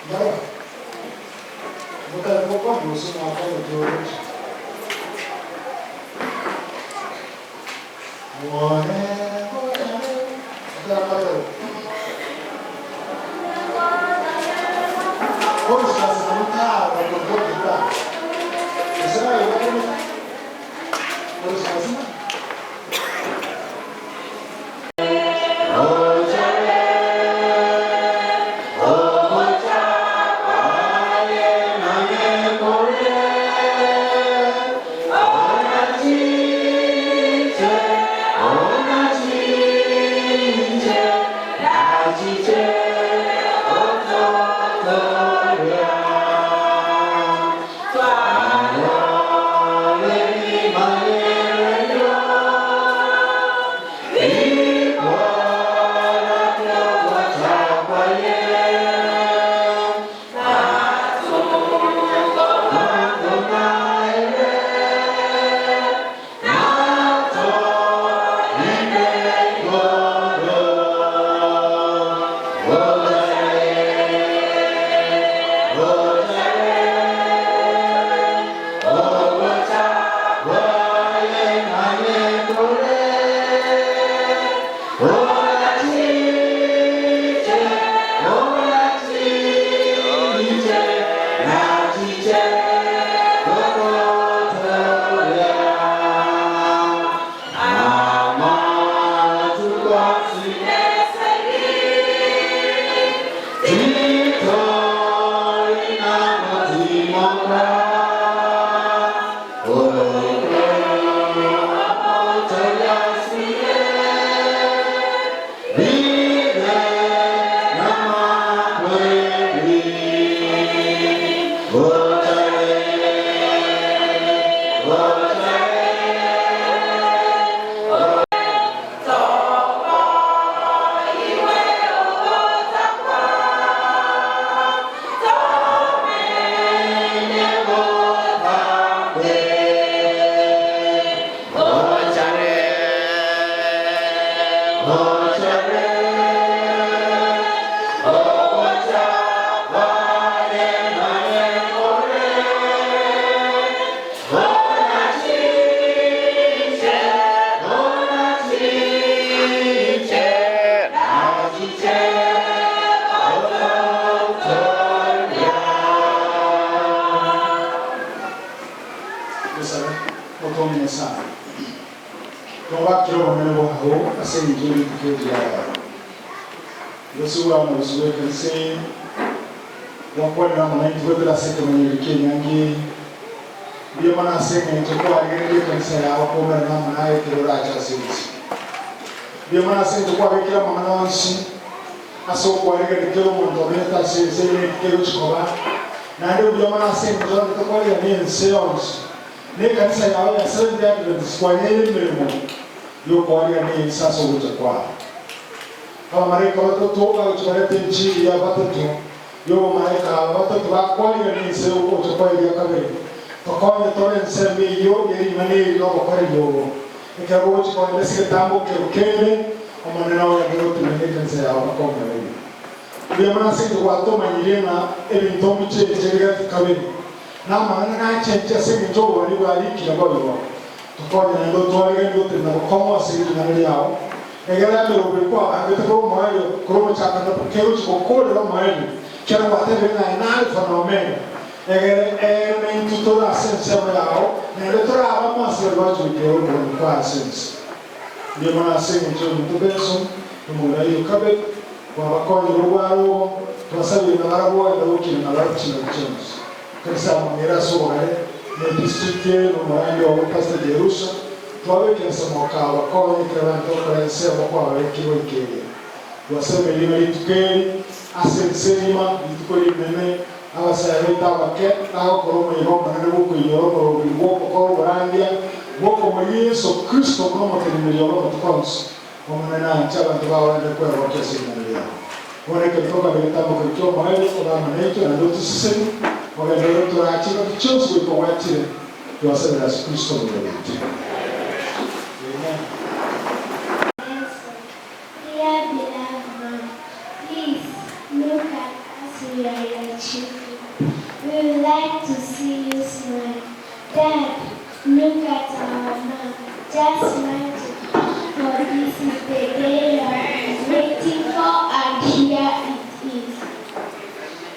Mbarabwo motari gokwana gose mwakwana ekiorokia. Mwone gochare, ekero Gwakwanire amo naintwe goetera ase ekemanyererio ki'enyangi eye. Mbuya mono ase engencho kwarigereria ekanisa yao koumerana amo naye ekero orache ase ense. Mbuya mono ase engencho kwabekire amang'ana onsi ase okwarigania kera omonto omenyete ase ense eye naki kegochia koba, naende mbuya mono ase engencho oragete kwarigania ense yonsi na ekanisa yao ya Seventh-day Adventist kwanyeire emeremo y'okwarigania ense ase ogocha kwao. Abamalaika batato bagochia bareta enchiri ya batato y'obomalaika aba batato bakwarigania ense y'ogocha kwa eria kabere, Tokonye tore ensemo eyio ye ring'ana eri nobokoreri obo, ekero bogochia kogenda ase egetambo kero kende, Omonene ogende gotenena ekanisa yao mpaka omoerio. Mbuya mono ase engencho gwatomanyirie ng'a ebinto mbicheche rigati kabere, na amang'ana nachenche ase engencho obobani bwarikire boigo. Tokonye naende otwariganie gotenena bokong'u ase ring'ana riao, Egere emerobio kwabangete korwa omoerio, korwa omochakano kegochia gokoorera omoerio, ekero gwatebire ng'a aye n'Alifa na Omega, egere ere naintwe tore ase ensemo yao, naende tore abamo ase baria bagochia goikera okogania kwaye ase ense. Mbuya mono ase engencho y'omonto Benson, omong'ina Yokabedi, kwabakonyire obware obo, twasabire na barabwo ogende gokina na barabwo chingaki chionsi. Kanisa ya Mang'era ase obogare, na edistrict eye, na omorandia obo Pastor Jerusa, Twabekire ase amaboko abo bakonye ekero abanto bakora ensemo kwababekire goika eria. Twasemerie ng'a rituko eri ase ense engima, rituko rinene, abasae baito abake bagokora omoyega omonene bw'okoinyora omoroberi bw'ogokora oborandia bw'okomorigia Yeso Kristo buna omoteneneri obo amatuko onsi. Omonene anche abanto bao baende kwegokia ase ring'ana riao. Bono ekero tokaba egetambo keria ki'omoerio, obe amo naintwe naende otosesenie, ogenderere otorache engaki chionsi goika gwachire. Twasabire ase Kristo Omorwoti oito. Amen. Benson, Dear beloved mom, please look at us, we are your children. We would like to see you smile. Dad, look at our mom, just smile to for this is the day you have been waiting for and here it is.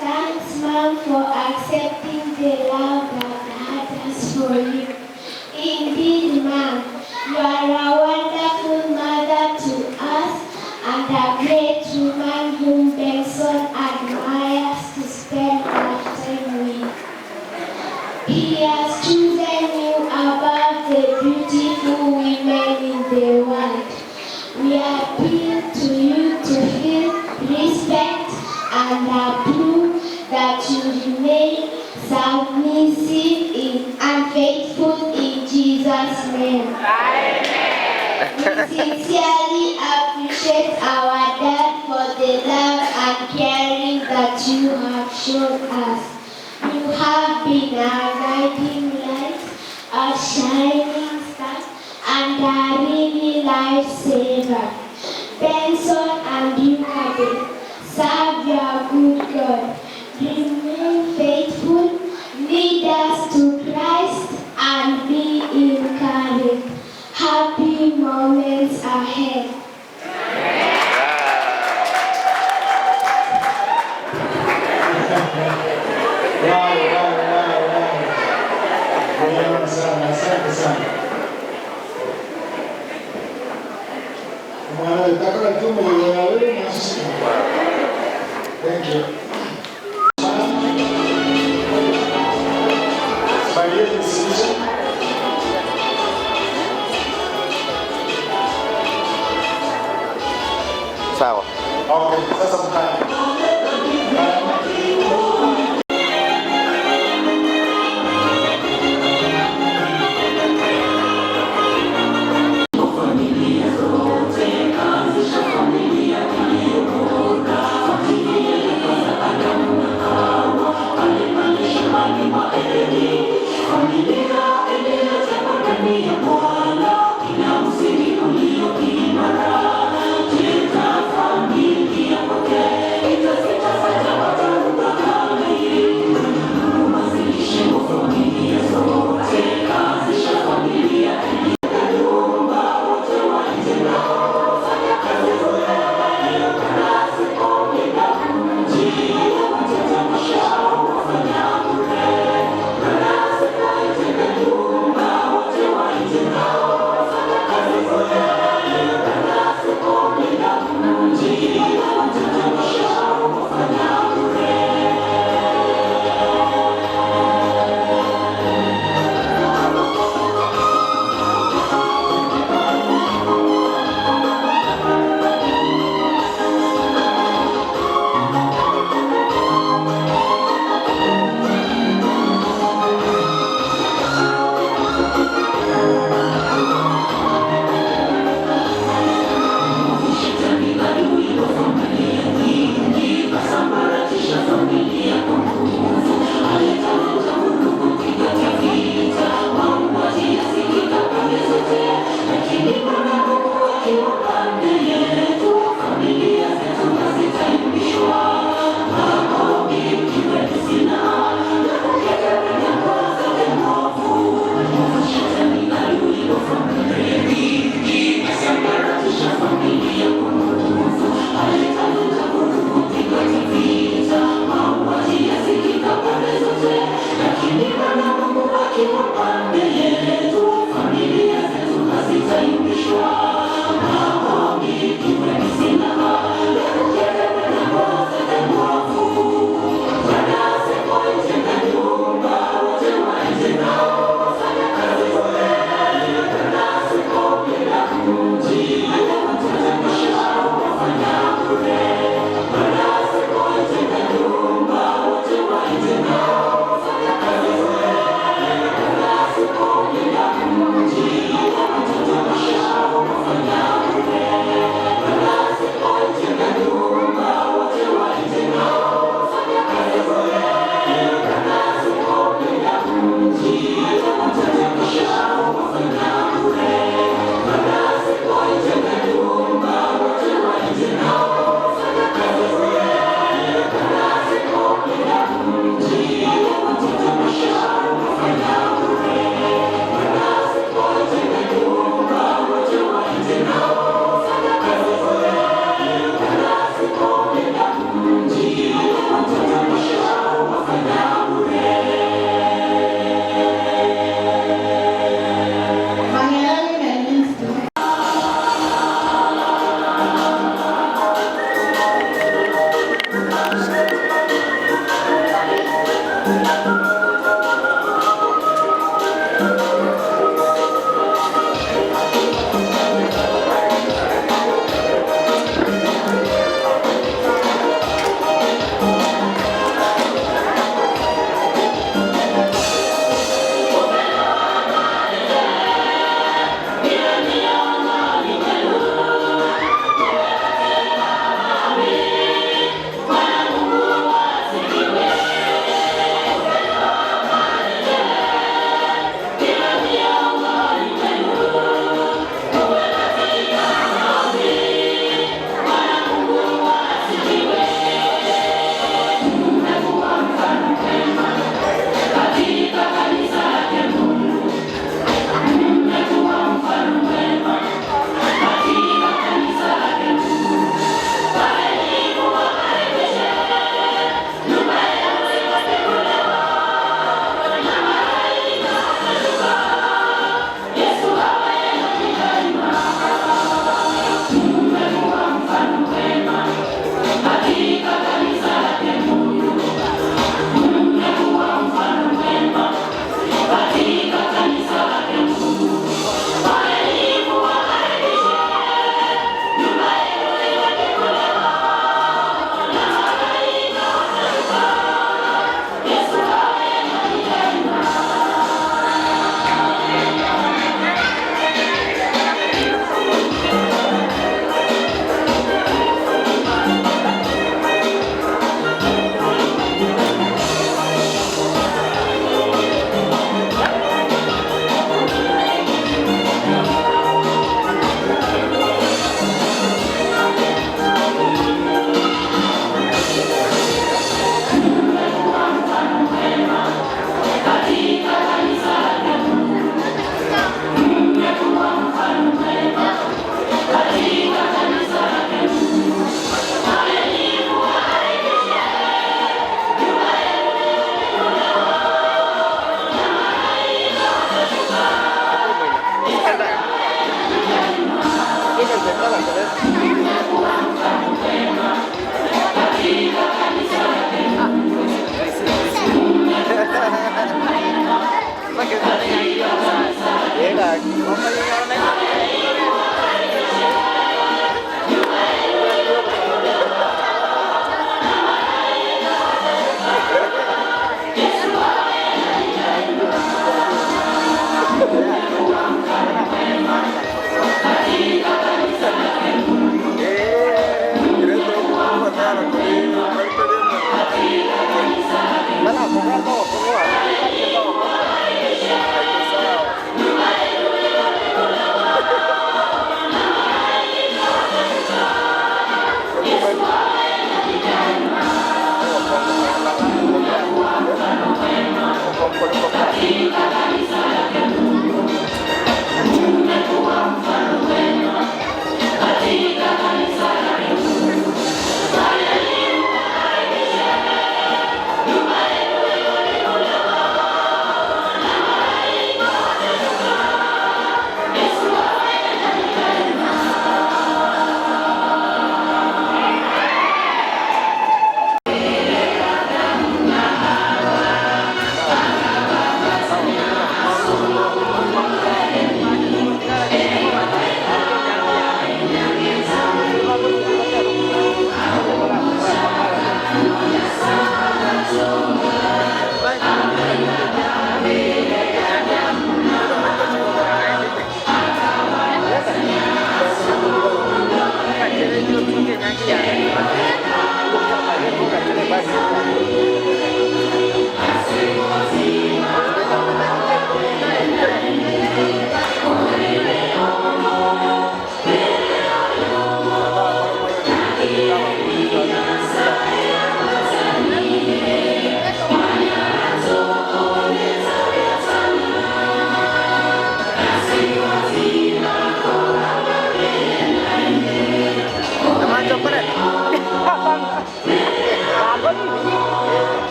Thanks, Mom, for accepting the love that God has for you. Indeed, Mom, you are a wonderful mother to us and a great woman whom Benson admires to spend lifetime with. He has chosen you above the beautiful women in the world. We appeal to you to feel respect and approve that you remain submissive in, and faithful in Jesus' name. We sincerely appreciate our dad for the love and caring that you have shown us. You have been our guiding light, a shining star, and a really lifesaver. Benson and Yukabe, serve your good God. Remain faithful, lead us to Christ, and be encouraged. Happy moments ahead. Wow. Hongera sana, asante sana. Mwana wetakala tu mwenye na sisi. Thank you. Maria decision. Sawa. Okay, sasa mkae.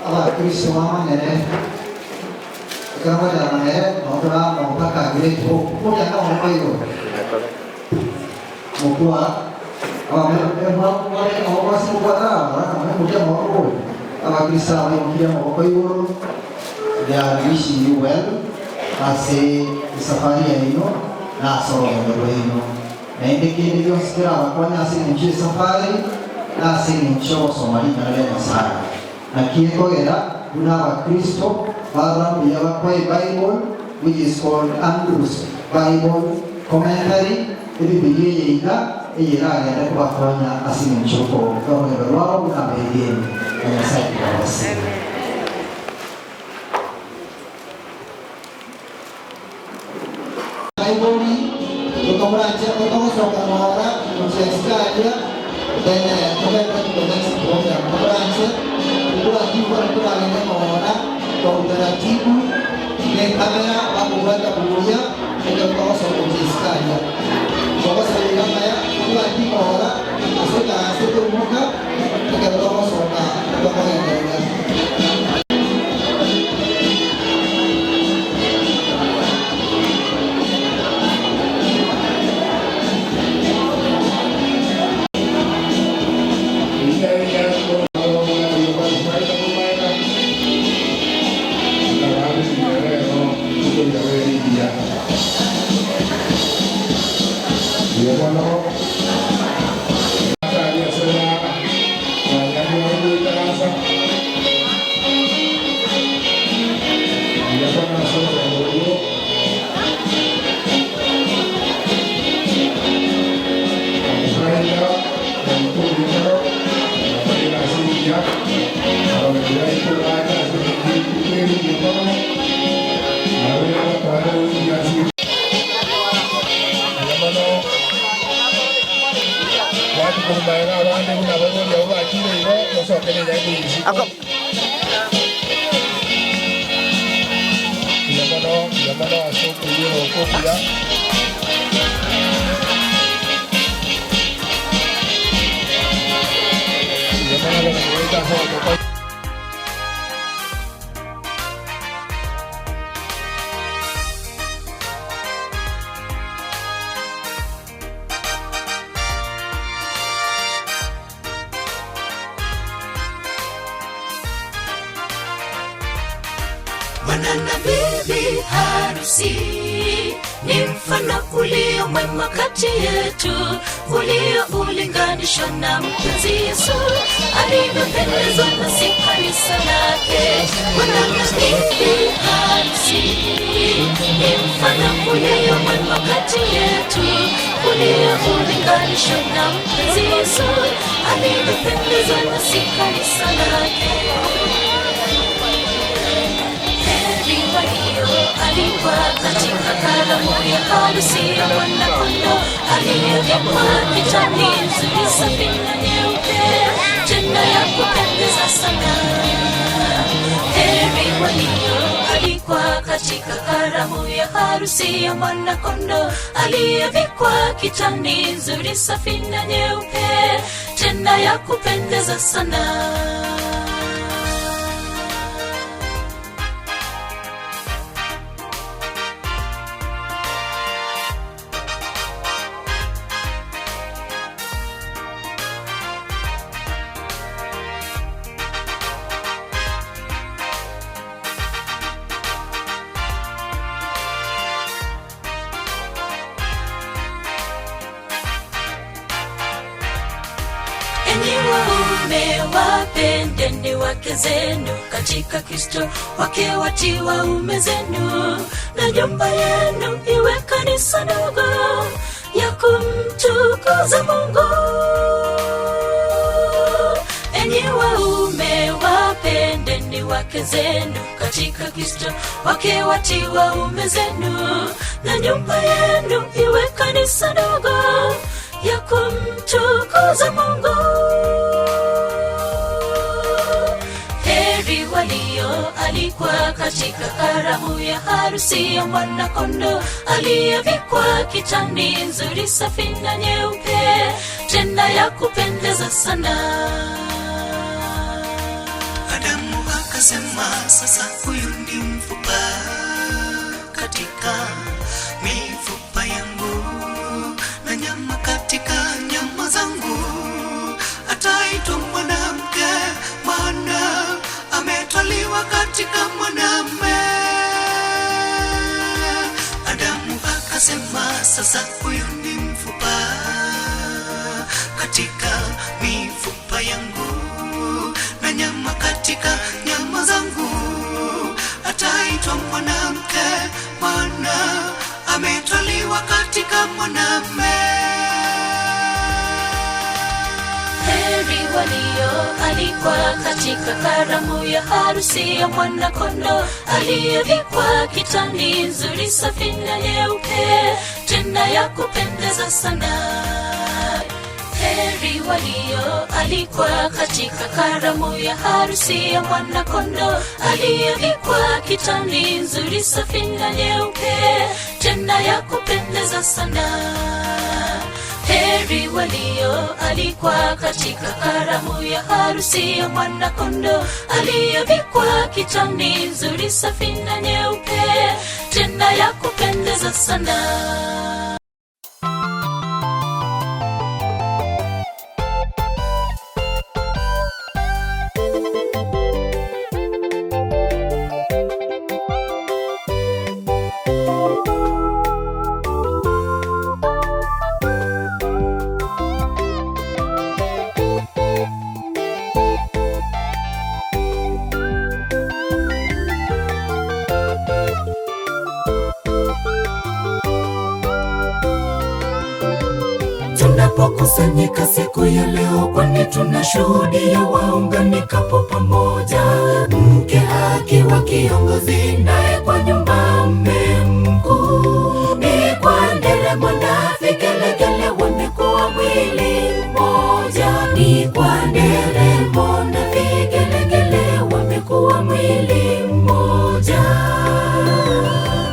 Abakristo bamanyene ekero ngoteba mang'ere nondora mpaka grade four omonyaka one koigo mokwa abakristo abaimokire amaboko igoro they are wishing you well ase esafari yaino na ase orogendo rwaino naende kende gionsi kerabakonya ase eng'encho ya esafari na ase eng'encho ya ogosoma ring'ana ria Nyasaye. Naki ekogera buna abakristo barora mbuya bakoe Bible which is called Andrews Bible Commentary, Ebibilia eye iga eye eragende kobakonya ase eng'encho y'orogendo rwabo buna abegeni na Nyasae tiga abasesenie. Baibori, goika moranche togosoka ng'ora gochia isiko aria, then togende to the next program. Moranche, tokoratibu toragende ng'ora kwa utaratibu, ne ekamera bakobwata buya ekero togosoka gochia isiko aria. Togosaba iga amaya, tokorati ng'ora ase ekaranse toimoka, ekero togosoka tokogenderera. Bwana na bibi harusi ni mfano ulio mwema kati yetu, ulioulinganishwa na mpenzi Yesu alivyopendezwa nasi kanisa lake. Bwana na bibi harusi ni mfano ulio mwema kati yetu, ulioulinganishwa na mpenzi Yesu alivyopendezwa nasi kanisa lake. Heri walioalikwa katika karamu ya harusi ya Mwana-Kondoo, aliyevikwa kitani nzuri safi na nyeupe, tena ya kupendeza sana. Heri walioalikwa katika karamu ya harusi ya Mwana-Kondoo, aliyevikwa kitani nzuri safi na nyeupe, tena ya kupendeza sana. waume wapendeni wake zenu katika Kristo, wake watii waume zenu, na nyumba yenu iwe kanisa ndogo ya kumtukuza Mungu. Enyi waume wapendeni wake zenu katika Kristo, wake watii waume zenu, na nyumba yenu iwe kanisa ndogo ya kumtukuza Mungu. Heri walioalikwa katika karamu ya harusi ya mwana-kondoo, aliyevikwa kitani nzuri safi na nyeupe, tena ya kupendeza sana. Adamu akasema, sasa huyu ni mfupa katika mifupa yangu na nyama katika nyama zangu, ataitwa mwanamke, maana ametwaliwa katika mwanamme. Adamu akasema, sasa huyu ni mfupa katika mifupa yangu na nyama katika nyama zangu, ataitwa mwanamke, maana ametwaliwa katika mwanamme. Heri walioalikwa katika karamu ya harusi ya mwana-kondoo, aliyevikwa kitani nzuri safi na nyeupe, tena ya kupendeza sana. Heri walioalikwa katika karamu ya harusi ya mwana-kondoo, aliyevikwa kitani nzuri safi na nyeupe, tena ya kupendeza sana. Heri walioalikwa katika karamu ya harusi ya mwana-kondoo, aliyevikwa kitani nzuri safi na nyeupe, tena ya kupendeza sana. Tunapokusanyika siku ya leo, kwani tunashuhudia waunganikapo pamoja, mke akiwa kiongozi, naye kwa nyumba mme mkuu. Ni kwa nderemo na vigelegele, wamekuwa mwili mmoja. Ni kwa nderemo na vigelegele, wamekuwa mwili mmoja.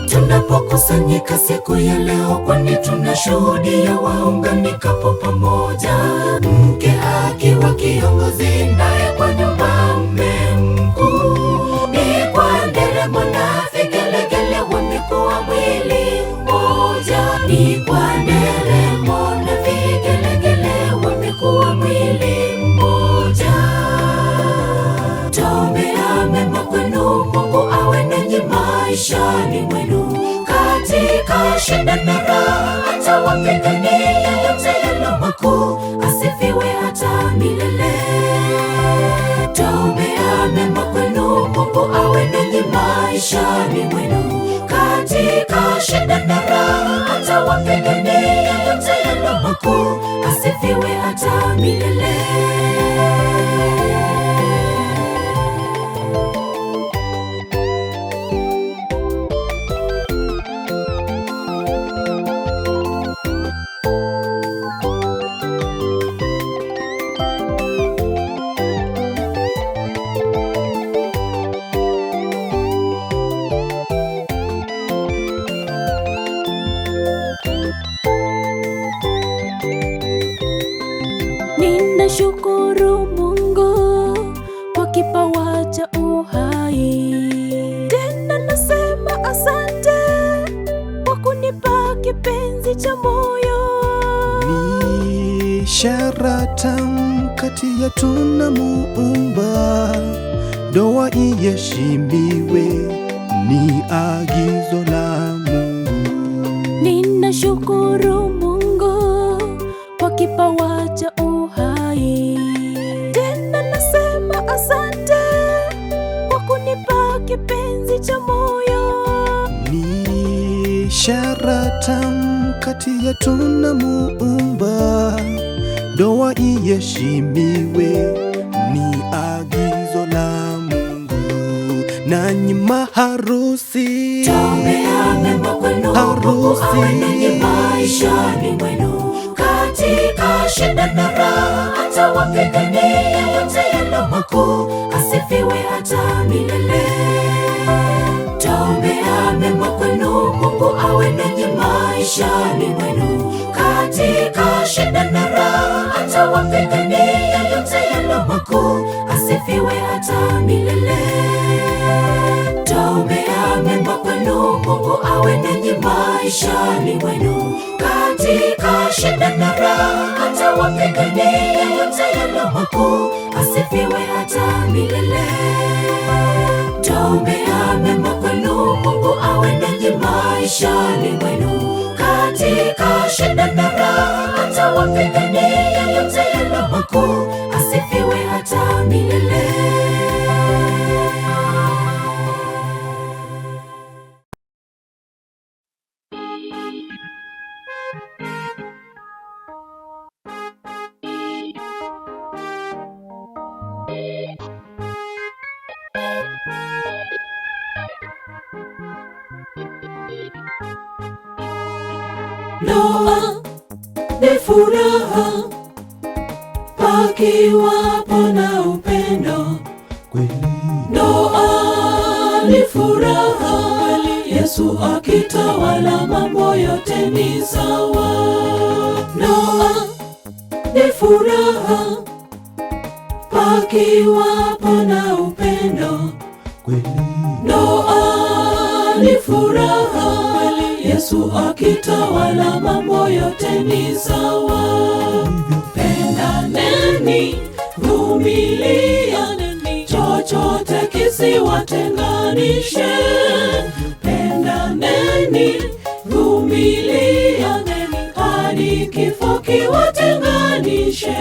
Tunapokusanyika siku ya leo, kwani tunashuhudia waunganikapo pamoja, mke akiwa kiongozi, naye kwa nyumba mme mkuu. Ni kwa nderemo na vigelegele, wamekuwa mwili mmoja. Ni kwa nderemo na vigelegele, wamekuwa mwili mmoja. Tuombea mema kwenu, Mungu awe nanyi maishani mwenu, katika shida na raha, atawapigania yote yaliyo makuu, asifiwe hata milele. Tuombea mema kwenu, Mungu awe nanyi maishani mwenu, katika shida na raha, atawapigania yote yaliyo makuu, asifiwe hata milele. Ninashukuru Mungu kwa kipawa cha uhai. Tena nasema asante kwa kunipa kipenzi cha moyo. Ni ishara tamu kati yetu na Muumba, ndoa iheshimiwe, ni agizo la Mungu. Ninashukuru Mungu kwa kipawa cha uhai. Tena tamu kati yetu na Muumba, ndoa iheshimiwe, ni agizo la Mungu. Nanyi maharusi, Tuombea mema kwenu, Mungu awe nanyi maishani mwenu katika shida na raha, atawapigania yote yaliyo makuu, asifiwe hata milele. Tuombea mema kwenu, Mungu awe nanyi maishani mwenu katika shida na raha, atawapigania yote yaliyo makuu, asifiwe hata milele. Tuombea mema kwenu, Mungu awe nanyi maishani mwenu katika shida na raha, atawapigania yote yaliyo makuu, asifiwe hata milele. Tuombea mema kwenu, Mungu awe nanyi maishani mwenu katika shida na raha, atawapigania yote yaliyo makuu, asifiwe hata milele. Ndoa ni furaha pakiwapo na upendo. Ndoa ni furaha, Yesu akitawala mambo yote ni sawa. Ndoa ni furaha pakiwapo na upendo. Ndoa ni furaha, Yesu akitawala mambo yote ni sawa. Pendaneni, vumilianeni, chochote kisiwatenganishe. Pendaneni, vumilianeni, hadi kifo kiwatenganishe.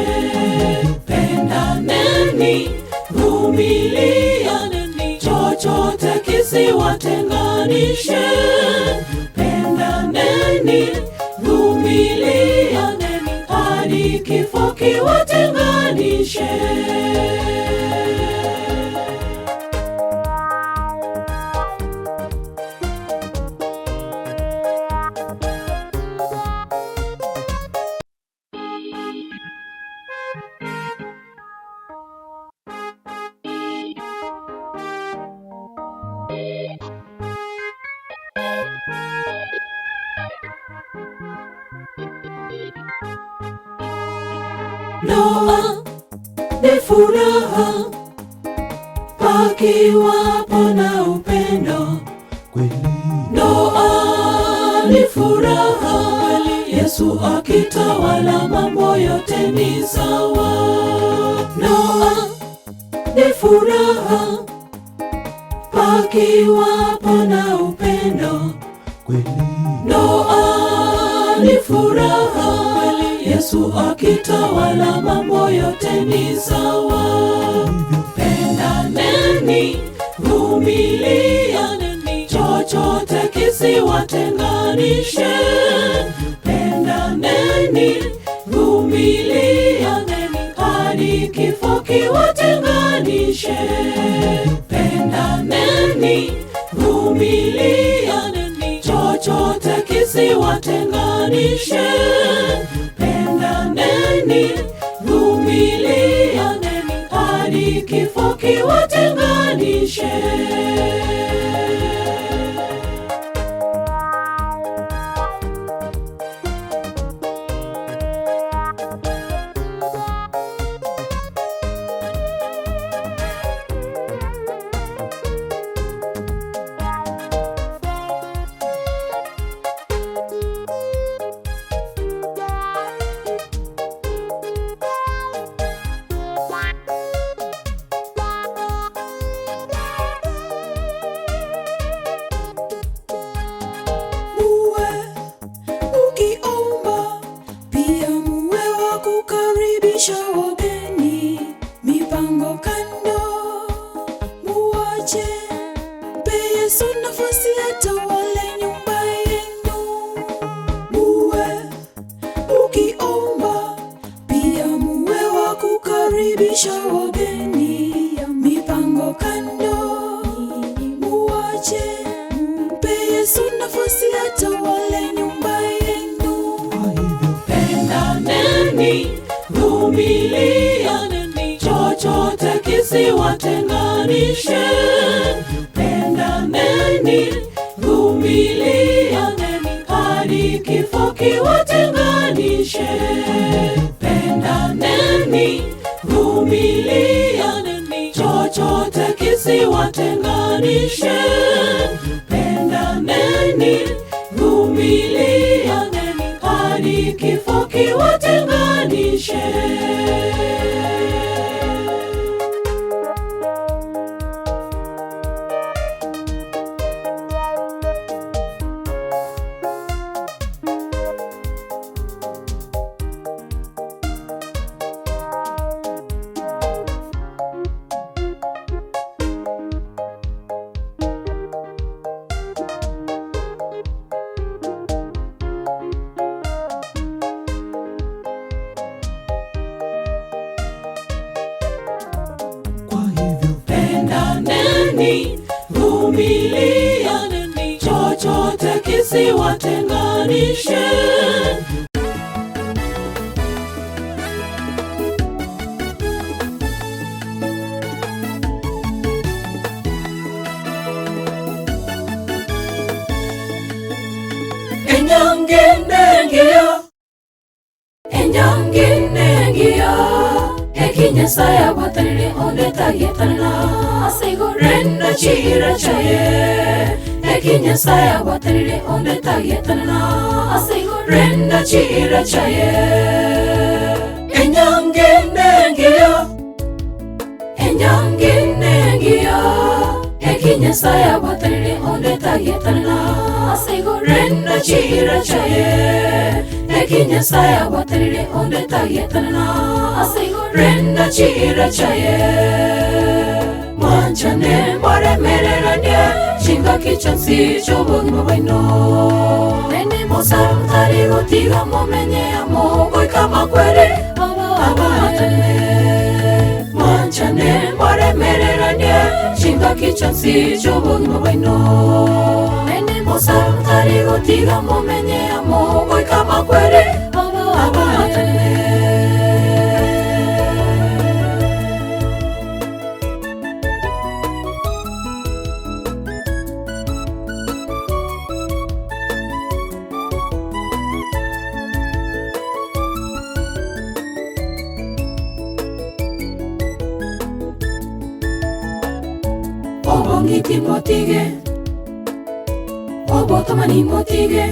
Pendaneni, vumilianeni, chochote kisiwatenganishe. Pendaneni, vumilianeni, hadi kifo kiwatenganishe. Ndoa ni furaha pakiwapo na upendo. Ndoa ni furaha, Yesu akitawala mambo yote ni sawa. Ndoa ni furaha pakiwapo na upendo. Ndoa ni furaha, Yesu akitawala mambo yote ni sawa. Pendaneni, vumilianeni, chochote kisiwatenganishe. Pendaneni, vumilianeni, hadi kifo kiwatenganishe. Pendaneni, vumilianeni, chochote kisiwatenganishe. Pendaneni, vumilianeni, hadi kifo kiwatenganishe. Muwe mukiomba, pia muwe wa kukaribisha wageni. Mipango kando muwache, mpe Yesu nafasi atawale nyumba yenu. kukaribisha wageni, mipango kando muwache, mpe Yesu nafasi atawale nyumba yenu. Pendaneni, vumilianeni, chochote kisiwatenganishe. Pendaneni, vumilianeni, hadi kifo kiwatenganishe. Pendaneni, vumilianeni, chochote kisiwatenganishe. Pendaneni, vumilianeni, hadi kifo kiwatenganishe. Pendaneni, vumilianeni, chochote kisiwatenganishe. Enyangenengeyo, enyangenengeyo, ekinyasaye abwatanire ondetagetanana renda chira chaye ekinyasaye abwatanire ondetagetanana renda chira chaye enyangenengeyo enyangenengeyo ekinyasaye abwatanire ondetagetanana renda chira chaye ekinyasaye abwatanire ondetagetanana renda chira chaye mwanchane mwaremereranie chinga kichansi chobogima bwaino nene mosantari gotiga momenye amogoika makwere abatane mwanchane mwaremereranie chinga kichansi chobogima bwaino nene mosantari gotiga momenye amogoika makwere abatane. Obong'iti motige, obotomani motige,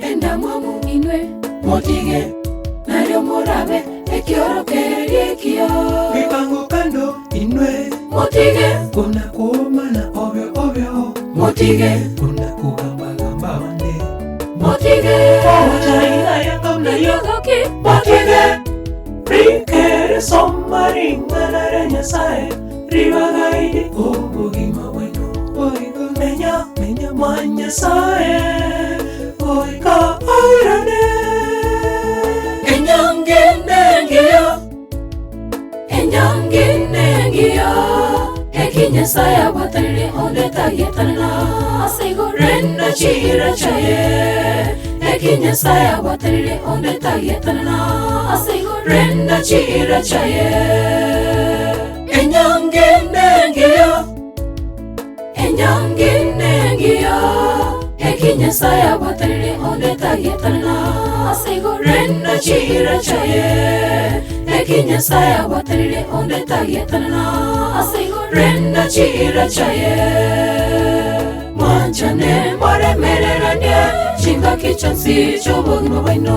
endamwamu inwe motige, nario morabe ekiorokererie ekio. Mipango kando inwe Motige, kuna kuomana ovyo ovyo motige, kuna kugambagamba bande motige, ochaina yakamnayo Yogoki, motige, rikere soma ring'ana rya Nyasaye ribagaidi obogima bwenu boigo menya menya mwa Nyasaye goika airane. Enyangenengeyo, enyangenengeyo, ekinyasaye abwatanire ondetagetanana renda chira chaye ekinyasaye abwatanire ondetagetanana renda chira chaye enyangenengeyo, enyangenengeyo, ekinyasaye abwatanire ondetagetanana renda chira chaye ekinyasaye abwatanire ondetagetanana renda chira chaye mwanchane mwaremereranie chinga kichansi chobogima bwaino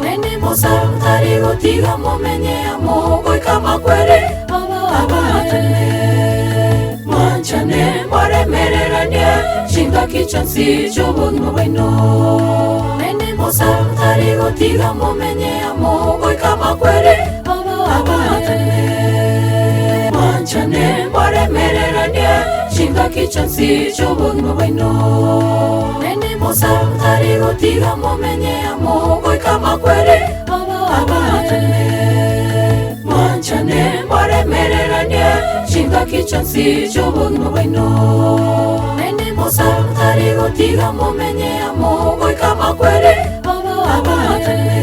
nene mosantari gotiga momenye amogoika makwere abatane mwanchane mwaremereranie chinga kichansi chobogima bwaino nene mosantari gotiga momenye amogoika makwere abatane mwanchane mwaremereranie chinga kichansi chobogima bwaino nene mosantari gotiga momenye amogoika makwere abatane. chionsi chi'obogima bwaino. Naende mosatari gotiga momenye amo goika makweri abaatane.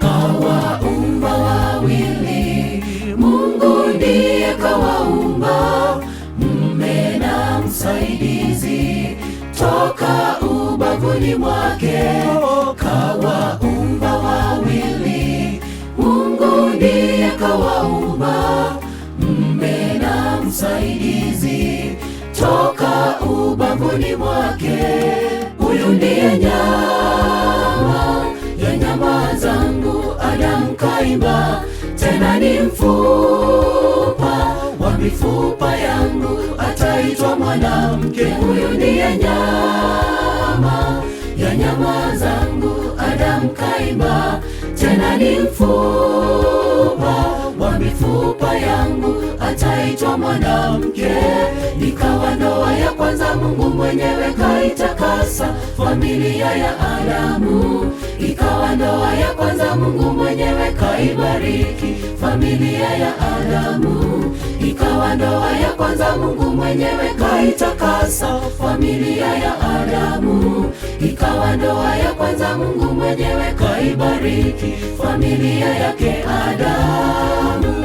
Kawaumba wawili, Mungu ndiye kawaumba, mme na msaidizi toka ubavuni mwake. Kawaumba wawili, Mungu ndiye kawaumba, mme na msaidizi toka ubavuni mwake. Huyu ndiye nyama ya nyama zangu, Adamu kaimba, tena ni mfupa wa mifupa yangu, ataitwa mwanamke. Huyu ndiye nyama ya nyama zangu, Adamu kaimba, tena ni mfupa wa mifupa yangu, ataitwa mwanamke. Ikawa ndoa ya kwanza, Mungu mwenyewe kaitakasa familia ya Adamu. Ikawa ndoa ya kwanza, Mungu mwenyewe kaibariki familia ya Adamu. Ikawa ndoa ya kwanza, Mungu mwenyewe kaitakasa familia ya Adamu. Ikawa ndoa ya kwanza, Mungu mwenyewe kaibariki familia yake Adamu.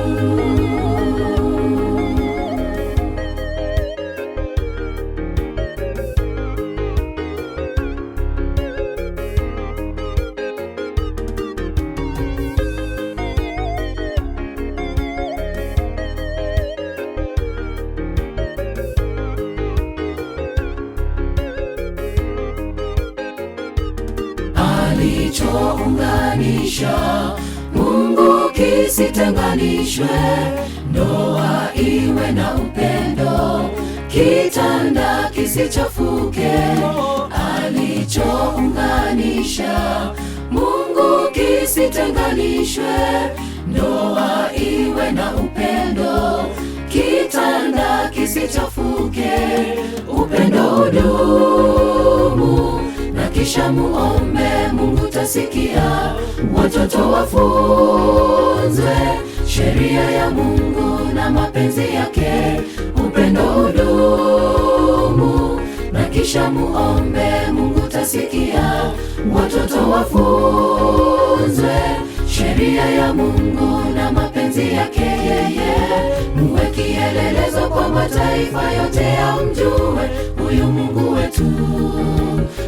Alichounganisha Mungu kisitenganishwe, ndoa iwe na upendo, kitanda kisichafuke. Alichounganisha Mungu kisitenganishwe, ndoa iwe na upendo, kitanda kisichafuke. Upendo udumu na kisha muombe Mungu tasikia. Watoto wafunzwe sheria ya Mungu na mapenzi yake. Upendo udumu na kisha muombe Mungu tasikia. Watoto wafunzwe sheria ya Mungu na mapenzi yake yeye. Muwe kielelezo kwa mataifa yote yamjue huyu Mungu wetu.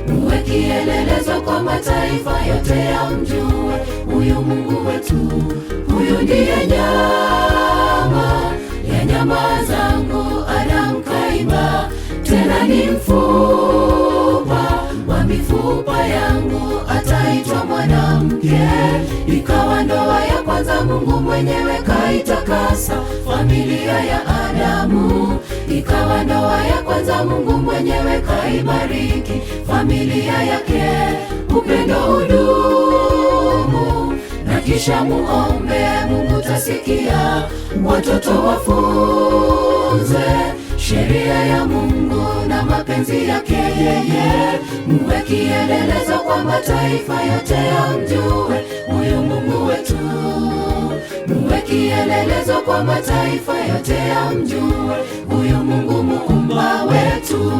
Muwe kielelezo kwa mataifa yote yamjue huyu Mungu wetu. Huyu ndiye nyama ya nyama zangu, Adamu kaimba, tena ni mfupa wa mifupa yangu, ataitwa mwanamke. Ikawa ndoa ya kwanza, Mungu mwenyewe kaitakasa familia ya Adamu. Ikawa ndoa ya kwanza, Mungu mwenyewe kaibariki familia yake. Upendo udumu na kisha muombe Mungu tasikia. Watoto wafunzwe sheria ya Mungu na mapenzi yake yeye. Muwe kielelezo kwa mataifa yote yamjue huyu Mungu wetu. Muwe kielelezo kwa mataifa yote yamjue huyu Mungu muumba wetu.